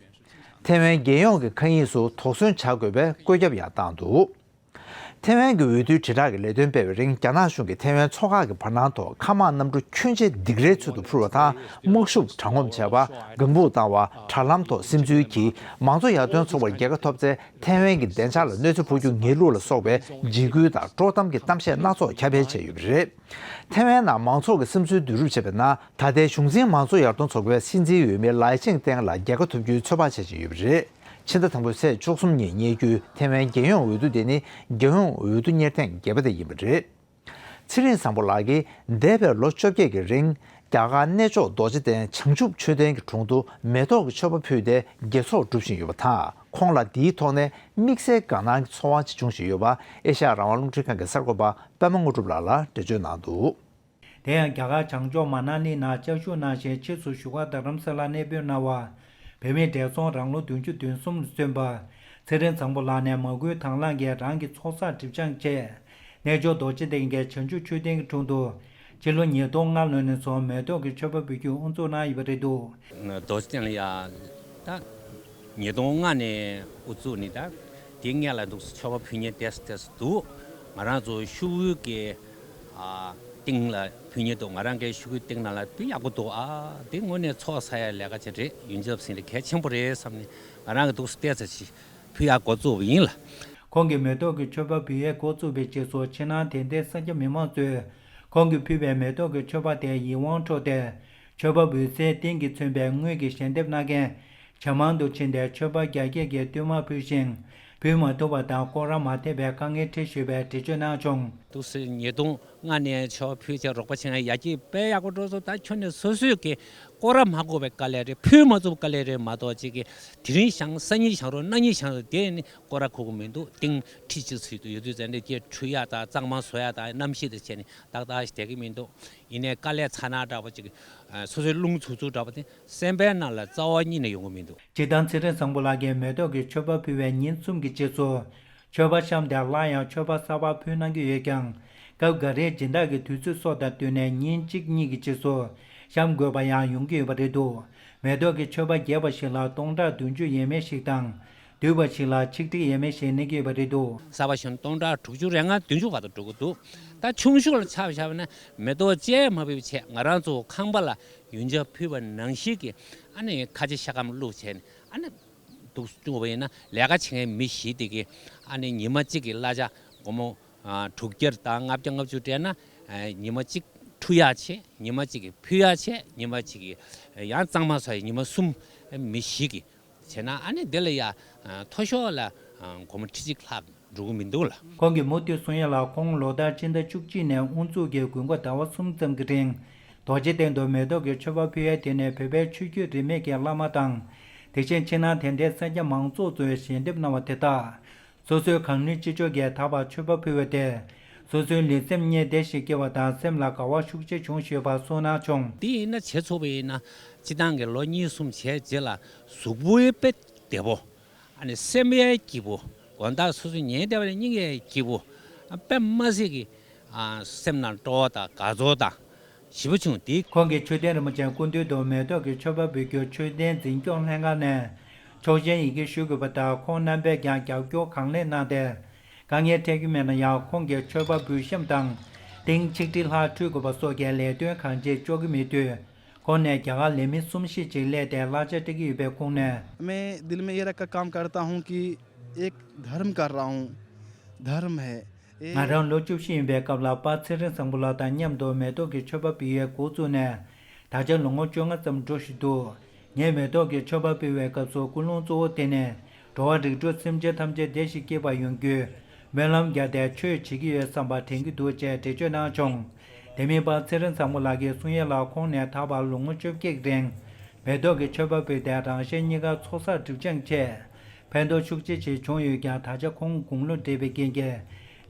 ཐའེ་ཝན་རྒྱལ་ཡོངས་ཀྱི་མཁའ་དབྱིངས་སུ་དོགས་ཟོན་བྱ་དགོས་པའི་བཀོད་ཁྱབ་ཡང་བཏང་འདུག་ཐའེ་ཝན་གྱི་འོས་བསྡུའི་དྲིལ་བསྒྲགས་ཀྱི་ལས་དོན་སྤེལ་བའི་རིང་། རྒྱ་ནག་གཞུང་གིས་ཐའེ་ཝན་མཚོ་ཁག་གི་བར་སྣང་ཐོག་མཁའ་དམག་གནམ་གྲུ་ཁྱོན་ཆེ་སྡིགས་རའི་ཚུལ་དུ་འཕུར་བ་དང་། དམག་ཤུགས་དྲག་ངོམ་བྱས་པ། ལྒང་ཕུག་བཏང་བ། དྲ་ལམ་ཐོག་སིམ་འཛུལ་གྱིས། མང་གཙོ་ཡར་ཐོན་ཚོགས་པར་རྒྱལ་ཁ་ཐོབ་ཚེ། ཐའེ་ཝན་གྱི་བདེ་འཇགས་ལ་གནོད་འཚེ་ཕོག་རྒྱུ་ངེས་ལུགས་ལ་སོགས་པའི་འཇིགས་སྐུལ་དང་དཀྲོག་གཏམ་གྱི་གཏམ་བཤད་སྣ་ཚོགས་ཁྱབ་སྤེལ་བྱས་ཡོད་པ་རེད། ཐའེ་ཝན་ནང་མང་ཚོགས་ཀྱིས་སིམ་འཛུལ་བསྡུ་རུབ་བྱས་པའི་ནང་། ད་ལྟའི་གཞུང་འཛིན་མང་གཙོ་ཡར་ཐོན་ཚོགས་པའི་སྲིད་འཛིན་འོས་མི་ལའེ་ཆིང་ཏེང་ལ་རྒྱལ་ཁ་ཐོབ་རྒྱུའི་ཚོད་དཔག་བྱེད་བཞིན་ཡོད་པ་རེད། ཕྱི་ཟླ་དང་པོའི་ཚེས་བཅུ་གསུམ་ཉིན་གཉེར་རྒྱུའི་ཐའེ་ཝན་རྒྱལ་ཡོངས་འོས་བསྡུ་དེ་ནི། རྒྱལ་ཡོངས་འོས་བསྡུ་གཉེར་ཐེངས་བརྒྱད་པ་དེ་ཡིན་པ་རེད། ཚེ་རིང་བཟང་པོ་ལགས་ཀྱིས་འདས་པའི་ལོ་བཅོ་བརྒྱད་ཀྱི་རིང་། རྒྱ་གར་གནས་མཆོག་རྡོ་རྗེ་གདན་བྱང་ཆུབ་མཆོད་རྟེན་གྱི་དྲུང་དུ་མེ་ཏོག་གི་མཆོད་པ་ཕུལ་ཏེ་དགེ་ཚོགས་སྒྲུབ་བཞིན་ཡོད་པ་དང་། ཁོང་ལ་འདིའི་ཐོག་ནས་དམིགས་བསལ་དགའ་སྣང་གི་ཚོར་བ་ཅིག་འབྱུང་བཞིན་ཡོད་པ། ཨེ་ཤ་ཡ་རང་དབང་རླུང་འཕྲིན་ཁང་གི་གསར་འགོད་པ་པད་མ་དངོས་གྲུབ་ལགས་ལ་འགྲེལ་བརྗོད་གནང་འདུག་དེ་ཡང་རྒྱ་གར་བྱང་ཕྱོགས་མ་ན་ལི་ནང་བཅའ་བཞུགས་གནང་ཞིང་། ཕྱིས་སུ་བཞུགས་སྒར་རྡ་རམ་ས་ལར་གནས་སྤོས་གནང་བ། བོད་མིའི་བགྲེས་ཚོགས་རང་ལོ་བདུན་ཅུ་དོན་གསུམ་ལ་སོན་པ་ཚེ་རིང་བཟང་པོ་ལགས་ནས་མ་བསྐུལ་དང་བླངས་ཀྱིས་རང་གི་ཚོགས་བསགས་སྒྲིབ་སྦྱང་བྱས། གནས་མཆོག་རྡོ་རྗེ་གདན་གྱི་བྱང་ཆུབ་མཆོད་རྟེན་གྱི་དྲུང་དུ་ཕྱི་ལོ་ཉིས་སྟོང་ལྔ་ལོ་ནས་བཟུང་མེ་ཏོག་གི་མཆོད་པ་འབུལ་རྒྱུ་དབུ་འཛུགས་གནང་ཡོད་པ་རེད་འདུག་རྡོ་རྗེ་གདན་ལ་ཡ་ད་ཉིས་སྟོང་ལྔ་ནས་དབུ་བཙུགས་ནས། ད་དེ་སྔོན་ལ་འདུག་མཆོད་པ་ཕུལ་མཁན་ཏོག་ཙམ་ཏོག་ཙམ་འདུག་ང་རང་ཚོ་ཤོག་གུ་གི་ཨ་སྟེང་ལ་ཕུལ་མཁན་འདུག་ང་རང་གི་ཤོག་གུ་སྟེང་ནང་ལ་དཔེ་ཡག་པོ་འདུག་ཨ་དེ་དངོས་གནས་ཚོགས་བསགས་ཡ་ལས་ཀ་ཅིག་རེད། ཡོན་ཆབ་སེང་གེ་གལ་ཆེན་པོ་རེད་བསམ་ནས་ང་རང་གི་འདུག་ཏོག་ཙམ་ཅིག་ཕུལ་ཡ་འགོ་བཙུགས་པ་ཡིན་ལ། ཁོང་གིས་མེ་ཏོག་གི་མཆོད་པ་འབུལ་ཡས་འགོ་བཙུགས་པའི་རྗེས་སུ། ཕྱི་ནང་དད་ལྡན་སེར་སྐྱ་མི་མང་ཚོས་ཁོང་གིས་ཕུལ་བའི་མེ་ཏོག་གི་མཆོད་པ་དེ་ཡིད་དབང་འཕྲོག་སྟེ། མཆོད་པ་འབུལ་སའི་རྟེན་གྱིས་མཚོན་པའི་དངུལ་གྱི་ཞལ་འདེབས་གནང་མཁན་ཇེ་མང་དུ་ཕྱིན་ཏེ། མཆོད་པ་རྒྱ་སྐྱེད་ཀྱི་བསྟུད་མར་ཕུལ་ཞིང་། ཕུལ་མ་ཐུབ་པ་དང་སྐོར་ར་མ་ཐེབས་པའི་དཀའ་ངལ་འཕྲད་བཞིན་པའི་འགྲེལ་བརྗོད་གནང་བྱུང་། འདུག་སེ་ཉིས་སྟོང་ལྔ་ནས་མཆོད་པ་ཕུལ་བྱས་རོགས་པ་བྱེད་མཁན་ཡར་རྒྱས་དཔེ་ཡག་པོ་འགྲོ་སོང་། ད་ཁྱོན་ནས་སོ་སོས་ཀྱི་སྐོར་ར་མ་དགོས་པའི་དཀའ་ལས་རེད། ཕུལ་མ་ཐུབ་དཀའ་ལས་རེད་མ་གཏོགས། ཅིག་གི་དེ་རིང་བཞེངས། སང་ཉིན་བཞེངས་རོགས། གནངས་ཉིན་བཞེངས་རོགས། དེ་ནི་སྐོར་ར་ཁུག་གི་མི་འདུག་སྟེང་ཁྲི་གཅིག་ཚུད་དུ་ཡོད་དུས་ཙང་ནས། དེ་འཁྲུ་ཡ་དང་གཙང་མ་བཟོ་ཡ་དང་གནམ་གཤིས་དང་བྱས་ནས་ཏག་ཏག་ཞིག་བསྡད་ཀྱི་མི་འདུག་ཡིན་ནའི་དཀའ་ལས་ཚ་ན་འདྲ་པོ་ཅིག་སོ་སོའི་རླུང་འཚུབ་འཚུབ་འདྲ་པོ་དེ་སེམས་པའི་ནང་ལ་རྩ་བ་ཉིད་ནས་ཡོང་གི་མི་འདུག་སྤྱིར་བཏང་ཚེ་རིང་བཟང་པོ་ལགས་ཀྱིས་མེ་ཏོག་གི་མཆོད་པ་ཕུལ་བའི་ཉིན་གསུམ་གྱི་རྗེས་སུ། མཆོད་པ་བཤམས་ཏེ་སླར་ཡང་མཆོད་པ་གསར་པ་ཕུལ་གནང་གི་ཡོད་ཀྱང་། སྐབས་འགའ་རེར་སྦྱིན་བདག་གི་དུས་ཚོད་སོགས་དང་བསྟུན་ནས་ཉིན་གཅིག་གཉིས་ཀྱི་རྗེས་སུ་བཤམས་དགོས་པ་ཡང་ཡོང་གི་ཡོད་པ་རེད་འདུག་མེ་ཏོག་གི་མཆོད་པ་རྒྱས་པ་ཞིག་ལ་སྟོང་ཕྲག་བདུན་ཅུ་ཡས་མས་ཤིག་དང་། བསྡུས་པ་ཞིག་ལ་ཆིག་ཁྲི་ཡས་མས་ཤིག་གནས་ཀྱི་ཡོད་པ་རེད་འདུག་གསར་པ་བཞེངས་སྟོང་ཕྲག་དྲུག་ཅུ་རེ་ལྔ་བདུན་ཅུ་བར་དུ་འགྲོ་གི་འདུག་ད་ཆུང་ཤོས་ལ་ཆ་བཞག་པ་ན་མེ་ཏོག་ཅིག་མ་ཕུལ་བའི་ཆེད། ང་རང་ཚོ་ཁང་པ་ལ་ཡོན་ཆབ་ཕུལ་བ་ནང་བཞིན་གྱི་ཨ་ནི་ཁ་ཆེ་ཤ་སྐམ་བླུགས་བྱས་ནས། ཨ་ནི་འདུག་བཅུག་པ་ཡིན་ན། ལས་ཀ་བྱེད་མཁན་མི་བཞི་དེ་གིས་ཨ་ནི་ཉི་མ་གཅིག་གི་གླ་ཆ་སྒོར་མོ་ཨ་དྲུག་བརྒྱ་དང་ལྔ་བརྒྱ་ལྔ་བཅུ་སྤྲད་ན། ཨ་ཉི་མ་གཅིག་འཁྲུ་ཡག་བྱས། ཉི་མ་གཅིག་གི་ཕུལ་ཡག་བྱས། ཉི་མ་གཅིག་གི་ཡང་གཙང་མ་བཟོ་ཡག་ཉི་མ་གསུམ། མི་བཞི་གིས་བྱས་ན་ཨ་ནི་དེ་ལ་ཡ་མཐོ་ཤོས་ལ་སྒོར་མོ་ཁྲི་གཅིག་ལྷག་འགྲོ་གི་མི་འདུག་ལ། ཁོང་གིས་མུ་མཐུད་གསུང་ཡ་ལ། ཁོང་ལོ་ལྟར་སྤྱི་ཟླ་བཅུ་གཅིག་ནས་དབུ་འཛུགས་ཀྱིས་དགུན་ཁ་ཟླ་བ་གསུམ་ཙམ་གྱི་རིང་རྡོ་རྗེ་གདན་དུ་མེ་ཏོག་གི་མཆོད་པ་ཕུལ་ཡ་དེ་ནི་བོད་པའི་ཆོས་བརྒྱུད་རིས་མེད་ཀྱི་བླ་མ་དང་། དེ་བཞིན་ཕྱི་ནང་དད་ལྡན་སེར་སྐྱ་མང་ཚོགས་ཚོས་ཞལ་འདེབས་གནང་བ་དེ་དག་སོ་སོའི་གང་ནུས་ཅི་ལྕོགས་ཀྱིས་ད་བར་མཆོད་པ་ཕུལ་བ་དེས་སོ་སོའི་ལུས་སེམས་གཉིས་བདེ་ཞིག་སྐྱེ་བ་དང་། སེམས་ལ་དགའ་བ་ཤུགས་ཆེ་བྱུང་ཡོད་པ་གསུངས་གནང་བྱུང་། དེ་ཡིན་ན་བྱེད་ཆོག་པ་ཡིན་ན། སྤྱི་བཏང་གི་ལོ་གཉིས་གསུམ་བྱས་རྗེས་ལ་གཟུགས་པོའི་དཔེ་བདེ་པོ། ཨ་ནི་སེམས་ཡང་སྐྱིད་པོ། དགོང་དག་སོ་སོ་ཉལ་བསྡད་པ་ནས་སྙིང་ཡང་སྐྱིད་པོ། ཨ་དཔེ་མ་སྲིད་ཀྱི་ཨ་སེམས་ནང་སྤྲོ་བ་དང་དགའ་ཚོར་དང་ཞེ་པོ་བྱུང་། དེ། ཁོང་གིས་མཆོད་རྟེན་རིན་པོ་ཆེའི་སྐུ་མདུན་དུ་མེ་ཏོག་གི་མཆོད་པ་འབུལ་རྒྱུར་མཆོད་རྟེན་འཛིན་སྐྱོང་ལྷན་ཁང་ནས་ཆོག་མཆན་ཡི་གེ་ཞུ་དགོས་པ་དང་། ཁོང་རྣམ་པས་ཀྱང་རྒྱབ་སྐྱོར་གང་ལེགས་གནང་སྟེ། དཀའ་ངལ་འཕྲད་ཀྱི་མེད་ན་ཡང་། ཁོང་གིས་མཆོད་པ་འབུལ་གཤམ་དང་ཏིང་ཆིག་ཁྲི་ལྷག་འཁྲུད་དགོས་པ་སོགས་ཀྱི་ལས་དོན་གང་ཅིར་ལྕོགས་ཀྱི་མེད་དུས། ཁོང་ནས་རྒྱ་གར་ལས་མི་གསུམ་བཞི་ཅིག་སླེབས་ཏེ་གླ་ཆ་སྤྲད་ཀྱི་ཡོད་པའི་ཁོངས་ནས། मैं दिल में ये रख कर काम करता हूँ कि एक धर्म कर रहा हूँ, धर्म है। ང་རང་ལོ་བཅུ་བཞི་ཡིན་པའི་སྐབས་ལ་པ་ཚེ་རིང་བཟང་པོ་ལགས་དང་མཉམ་དུ་མེ་ཏོག་གི་མཆོད་པ་འབུལ་ཡས་འགོ་བཙུགས་ནས་ད་ཆ་ལོ་ངོ་བཅོ་ལྔ་ཙམ་འགྲོ་བཞིན་འདུག་ངས་མེ་ཏོག་གི་མཆོད་པ་འབུལ་བའི་སྐབས་སུ་ཀུན་སློང་གཙོ་བོ་དེ་ནི། འགྲོ་བ་རིགས་དྲུག་སེམས་ཅན་ཐམས་ཅད་བདེ་ཞིང་སྐྱིད་པར་ཡོང་རྒྱུའི་སྨོན་ལམ་བརྒྱབ་སྟེ་ཆོས་བྱེད་ཀྱི་ཡོད་བསམ་པ་དྲན་གྱི་འདུག་ཅེས་འགྲེལ་བརྗོད་གནང་བྱུང་། དེ་མིན་པ་ཚེ་རིང་བཟང་མོ་ལགས་ཀྱིས་གསུང་ཡས་ལ་ཁོང་ནས་ད་བར་ལོ་ངོ་བཅོ་བརྒྱད་རིང་མེ་ཏོག་གི་མཆོད་པ་ཕུལ་ཏེ་རང་གཞན་གཉིས་ཀ་ཚོགས་བསགས་སྒྲིབ་སྦྱང་ཆེད་ཕན་ཐོགས་ཤུགས་ཆེ་ཞིག་བྱུང་ཡོད་ཀྱང་། ད་ཆ་ཁོང་དགུང་ལོ་བགྲེས་པའི་རྐྱེན་གྱིས་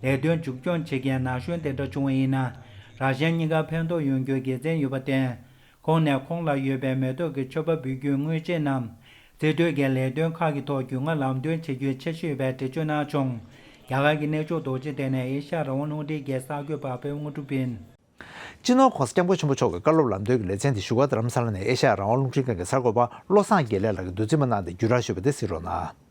ལས་དོན་མཇུག་སྐྱོང་བྱེད་མཁན་ན་གཞོན་དེ་འདྲ་བྱུང་བ་ཡིན་ན། རང་གཞན་གཉིས་ཀ་ཕན་ཐོགས་ཡོང་རྒྱུའི་དགེ་མཚན་ཡོད་པར་བརྟེན། ཁོང་ནས་ཁོང་ལ་ཡོད་པའི་མེ་ཏོག་གི་མཆོད་པ་འབུལ་རྒྱུའི་དངུལ་ཆས་རྣམས་རྩིས་ཐོའི་འགན་ལས་དོན་ཁག་གི་ཐོག་རྒྱུས་མངའ་ལམ་སྟོན་བྱེད་རྒྱུའི་འཆར་གཞི་ཡོད་པའི་འགྲེལ་བརྗོད་གནང་བྱུང་། རྒྱ་གར་གྱི་གནས་མཆོག་རྡོ་རྗེ་གདན་ནས་ཨེ་ཤ་ཡ་རང་དབང་རླུང་འཕྲིན་གྱི་གསར་འགོད་པ་པད་མ་དངོས་གྲུབ་ཡིན། སྤྱི་ནོར་༸གོང་ས་༸སྐྱབས་མགོན་ཆེན་པོ་མཆོག་གི་བཀའ་སློབ་ལམ་སྟོན་གྱི་ལེ་ཚན་དེ་བཞུགས་སྒར་རྡ་རམ་ས་ལ་ནས་ཨེ་ཤ་ཡ་རང་དབང་རླུང་འཕྲིན་ཁང་གི་གསར་འགོད་པ་བློ་བཟང་དགེ་ལེགས་ལགས་ཀྱིས་མདོ་འཛིན་པ་གནང་སྟེ་བརྒྱུད་བསྒྲགས་ཞུས་པ་དེ་གཟིགས་རོགས་གནང་།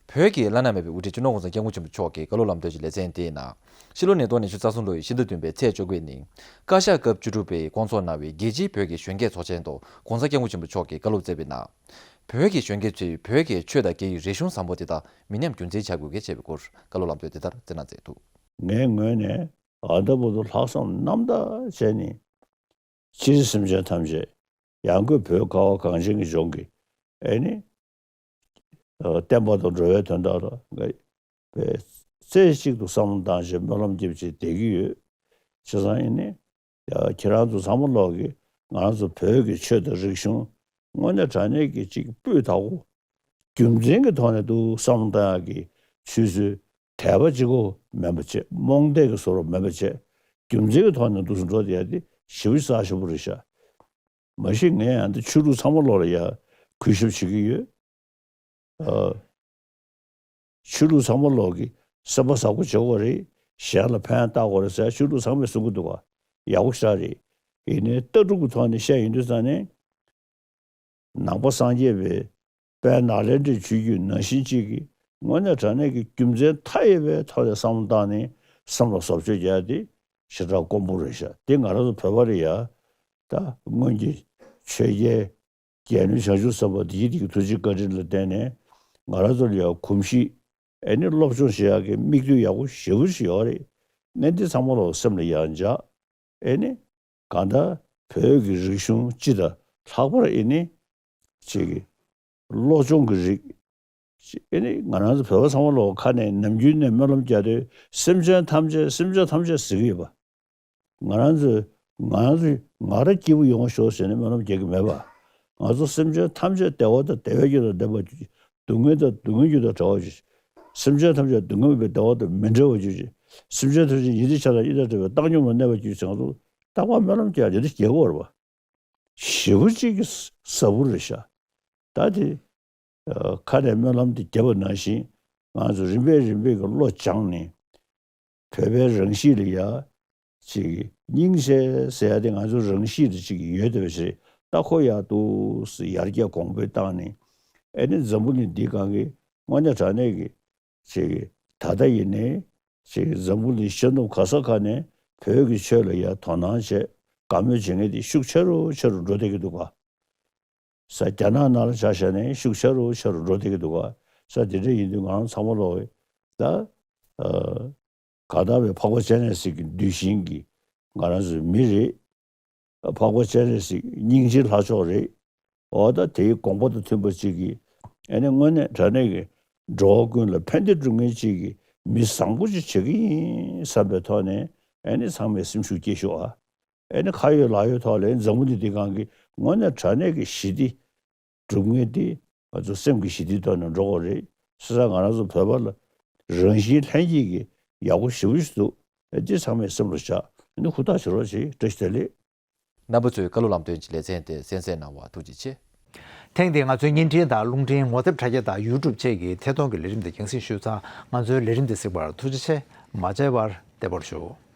བོད་ཀྱི་བླ་ན་མེད་པའི་དབུ་ཁྲིད་སྤྱི་ནོར་༸གོང་ས་༸སྐྱབས་མགོན་ཆེན་པོ་མཆོག་གི་བཀའ་སློབ་ལམ་སྟོན་གྱི་ལེ་ཚན་དེའི་ནང་། ཕྱི་ལོ་ཉིས་སྟོང་ཉི་ཤུ་རྩ་གསུམ་ལོའི་ཕྱི་ཟླ་བདུན་པའི་ཚེས་བཅོ་བརྒྱད་ཉིན། བཀའ་ཤག་སྐབས་བཅུ་དྲུག་པས་བསྐོང་ཚོགས་གནང་བའི་རྒྱལ་སྤྱིའི་བོད་ཀྱི་གཞོན་སྐྱེས་ཚོགས་ཆེན་ཐོག་༸གོང་ས་༸སྐྱབས་མགོན་ཆེན་པོ་མཆོག་གིས་བཀའ་སློབ་སྩལ་བའི་ནང་། བོད་ཀྱི་གཞོན་སྐྱེས་ཚོས་བོད་ཀྱི་ཆོས་དང་སྐད་ཡིག་རིག་གཞུང་བཟང་པོ་དེ་དག་མི་ཉམས་རྒྱུན་འཛིན་བྱ་དགོས་གལ་ཆེ་བའི་སྐོར་བཀའ་སློབ་ལམ་སྟོན་དེ་ལྟར་སྩལ་གནང་མཛད་འདུག། ངའི་ངོས་ནས་ཨ་ད་བར་དུ་ལྷག་བསམ་རྣམ་དག་བྱས་ནས། སྤྱིར་སེམས་ཅན་ཐམས་ཅད་ཡང་སྒོས་བོད་ཁ་བ་གངས་ཅན་གྱི་ལྗོངས་ཀྱི་ཨེ་ནི། ཨ་བསྟན་པ་དང་འགྲོ་བའི་དོན་དག་ལ་ང་བས་རྩེ་གཅིག་ཏུ་བསམ་བློ་བཏང་བྱས་སྨོན་ལམ་རྒྱབ་བྱས་བསྡད་ཀྱི་ཡོད། བྱས་ཙང་ཨེ་ནི། ཡ་ཁྱེད་རང་ཚོ་ཚང་མ་ལོག་གིས་ང་རང་ཚོ་བོད་ཀྱི་ཆོས་དང་རིག་གཞུང་དངོས་གནས་དྲང་གནས་ཀྱི་གཅིག་སྤུས་དག་པོ། རྒྱུ་མཚན་གྱི་ཐོག་ནས་འདུག་བསམ་བློ་བཏང་ཡག་གི་ཆུ་ཚོད་དད་པ་གཅིག་པོ་མིན་པ་བྱས། རྨོངས་དད་ཀྱི་བཟོ་འདྲ་མིན་པ་བྱས། རྒྱུ་མཚན་གྱི་ཐོག་ནས་འདུག་སེ་འགྲོ་བསྡད་ཡག་དེ་ཞེ་པོ་ཅིག་རྩ་ཆེན་པོ་རེད་ཤག། མ་གཞི་ངས་ཡང་འདི་ཆོས་ལུགས་ཚང་མ་ལོག་ལ་ཡ་གུས་ཞབས་བྱེད་ཀྱི་ཡོད། ཨ། ཆོས་ལུགས་ཚང་མ་ལོག་གིས་སེམས་པ་བཟང་པོ་བྱེད་དགོས་རེད། གཞན་ལ་ཕན་བཏགས་དགོས་རེད་ཟེར་ཆོས་ལུགས་ཚང་མས་གསུང་གི་འདུག་ག། ཡག་པོ་ཞེ་དྲག་རེད། ཡིན་ནའི་ལྟ་གྲུབ་ཀྱི་ཐོག་ནས་བཤད་ཡོང་དུས་ཙང་ནས། ནང་པ་སངས་རྒྱས་པའི་དཔལ་ནཱ་ལེནྡྲའི་ཆོས་བརྒྱུད་ནང་བཞིན་གཅིག་གིས་དངོས་གནས་དྲང་གནས་ཀྱི་རྒྱུ་མཚན་མཐའ་ཡས་པའི་ཐོག་ནས་བསམ་བློ་བཏང་ནས་སེམས་ལ་བཟོ་བཅོས་རྒྱག་ཡ་དེ་ཞེ་དྲག་དཀོན་པོ་རེད་ཤག། དེ་ང་རང་ཚོ་བོད་པ་རེད་ཡ། ད་སྔོན་གྱི་ཆོས་རྒྱལ་རྒྱལ་བློན་བྱང་ཆུབ་སེམས་དཔའ་དེ་ཡི་དེ་གི་ཐུགས་རྗེ་བཀའ་དྲིན་ལ་བརྟེན་ནས་ང་རང་ཚོ་ལ་ཡང་གོམས་གཤིས་ཨེ་ནི་སློབ་སྦྱོང་བྱེད་ཡག་གི་མིག་ལྟོས་ཡག་པོ་ཞེ་པོ་ཞིག་ཡོད་རེད། ཨེ་འདི་ཚང་མ་ལོག་སེམས་ལ་ཡང་འཇགས། ཨེ་ནི་གང་ལྟར་བོད་ཀྱི་རིག་གཞུང་སྤྱི་དང་ལྷག་པར་ཨེ་ནི་ཅིག་གི་བློ་སྦྱོང་གི་རིགས། ཨེ་ནི་ང་རང་ཚོ་བོད་པ་ཚང་མ་ལོག་ཁ་ནས་ནམ་རྒྱུན་ནས་སྨོན་ལམ་རྒྱག་དུས་སེམས་ཅན་ཐམས་ཅད་སེམས་ཅན་ཐམས་ཅད་ཟེར་གྱི་ཡོད་པ། ང་རང་ཚོས་ང་རང་ཚོས་ང་རང་སྐྱིད་པོ་ཡོང་བ་ཤོག་ཟེར་ནས་སྨོན་ལམ་རྒྱག་གི་མེད་པ། ང་ཚོ་སེམས་ཅན་ཐམས་ཅད་བདེ་བ་དང་བདེ་བའི་རྒྱུ་དང་ལྡན་པ། སྡུག་བསྔལ་དང་སྡུག་བསྔལ་རྒྱུ་དང་བྲལ་བ་ཅིག། སེམས་ཅན་ཐམས་ཅད་སྡུག་བསྔལ་མེད་པའི་བདེ་བ་དང་མི་འབྲལ་བ་ཅིག། སེམས་ཅན་ཐམས་ཅད་ཡིད་བདེ་ཆགས་སྡང་གཉིས་དང་བྲལ་བའི་བཏང་སྙོམས་ལ་གནས་པ་ཅིག་ཟེར། ང་ཚོ་རྟག་པར་སྨོན་ལམ་རྒྱག་ཡ་དེ་རྒྱག་དགོས་རེད་པ། ཞེ་པོ་ཅིག་གི་ཟབ་པོ་རེད་ཤག། ད་དེ་ཁ་ནས་སྨོན་ལམ་དེ་བརྒྱབ་པ་ནང་བཞིན་ང་ཚོ་རིམ་པས་རིམ་པས་ཀྱི་བློ་སྦྱངས་ནས། བོད་པའི་རང་གཤིས་ལ་ཡ་ཅིག་སྙིང་རྗེ་ཟེར་ཡ་དེ་ང་ཚོ་རང་གཤིས་ལ་ཅིག་ཡོད་བསྡད་པ་ཞིག་རེད། ད་ཁོ་ཡག་འདུག་ཟེར་ཡར་རྒྱས་གོང་འཕེལ་བཏང་ནས། ཨེ་ནི་འཛམ་བུ་གླིང་འདིའི་སྒང་གི་དངོས་གནས་དྲང་གནས་ཀྱི་ཅིག་ད་ལྟ་ཡིན་ནའི་ཅིག་འཛམ་བུ་གླིང་ཤར་ནུབ་ག་ས་ག་ནས་བོད་ཀྱི་ཆོས་ལ་ཡ་དོ་སྣང་བྱས་དགའ་མོས་བྱེད་མཁན་དེ་ཤུགས་ཆེ་རུ་ཆེ་རུ་འགྲོ་བསྡད་ཀྱི་འདུག་ག། ས་རྒྱ་ནག་ནང་ལ་ཆ་བཞག་ནས་ཤུགས་ཆེ་རུ་ཆེ་རུ་འགྲོ་བསྡད་ཀྱི་འདུག་ག། ས་དེ་འདྲ་ཡིན་དུས་ང་རང་ཚང་མ་ལོག་གི་ད་ཨ་གང་ལྟར་བའི་འཕགས་པ་སྤྱན་རས་གཟིགས་ཀྱི་གདུལ་ཞིང་གི་ང་རང་ཚོའི་མི་རེད། འཕགས་པ་སྤྱན་རས་གཟིགས་སྙིང་རྗེའི་ལྷ་མཆོག་རེད། འོ་ད་དེའི་དགོངས་པ་དང་མཐུན་པ་ཅིག་གིས་ཨེ་ནི་དངོས་གནས་དྲང་གནས་ཀྱི་འགྲོ་བ་ཀུན་ལ་ཕན་བདེ་སྒྲུབ་མཁན་ཅིག་གི་མི་བཟང་པོ་ཅིག་བྱེད་ཀྱི་ཡིན་བསམ་པའི་ཐོག་ནས་ཨེ་ནི་ཚང་མས་སེམས་ཤུགས་སྐྱེད་ཤོག་ཨ། ཨེ་ནི་ཁ་ཡོད་ལག་ཡོད་ཐོག་ལ་འཛམ་བུ་གླིང་འདི་སྒང་གི་དངོས་གནས་དྲང་གནས་ཀྱི་ཞི་བདེ་སྒྲུབ་མཁན་དེ་ང་ཚོ་སེམས་ཀྱི་ཞི་བདེའི་ཐོག་ནས་འགྲོ་དགོས་རེད། བྱས་ཙང་ང་རང་ཚོ་བོད་པ་ལ་རང་བཞིན་ལྷན་སྐྱེས་ཀྱི་ཡག་པོ་ཞེ་པོ་ཞིག་འདུག། ཨེ་འདི་ཚང་མས་སེམས་ལ་བཞག། ཨེ་ནི་ཧུར་ཐག་བྱེད་རོགས་བྱེད། བཀྲ་ཤིས་བདེ་ལེགས། རྣམ་པ་ཚོས་བཀའ་སློབ་ལམ་སྟོན་གྱི་ལེ་ཚན་དེ་གསན་གཟིགས་གནང་བར་ཐུགས་རྗེ་ཆེ། ཐེངས་འདིའི་ང་ཚོའི་བརྙན་འཕྲིན་དང་རླུང་འཕྲིན་ངོ་དེབ་དྲ་རྒྱ་དང་ཡུ་ཊུབ་བཅས་ཀྱི་ཐད་གཏོང་གི་ལས་རིམ་དེ་རྒྱང་སྲིང་ཞུས་ཚར། ང་ཚོའི་ལས་རིམ་དེ་གཟིགས་པར་ཐུགས་རྗེ་ཆེ། མ་མཇལ་བར་བདེ་མོར་བཞུགས།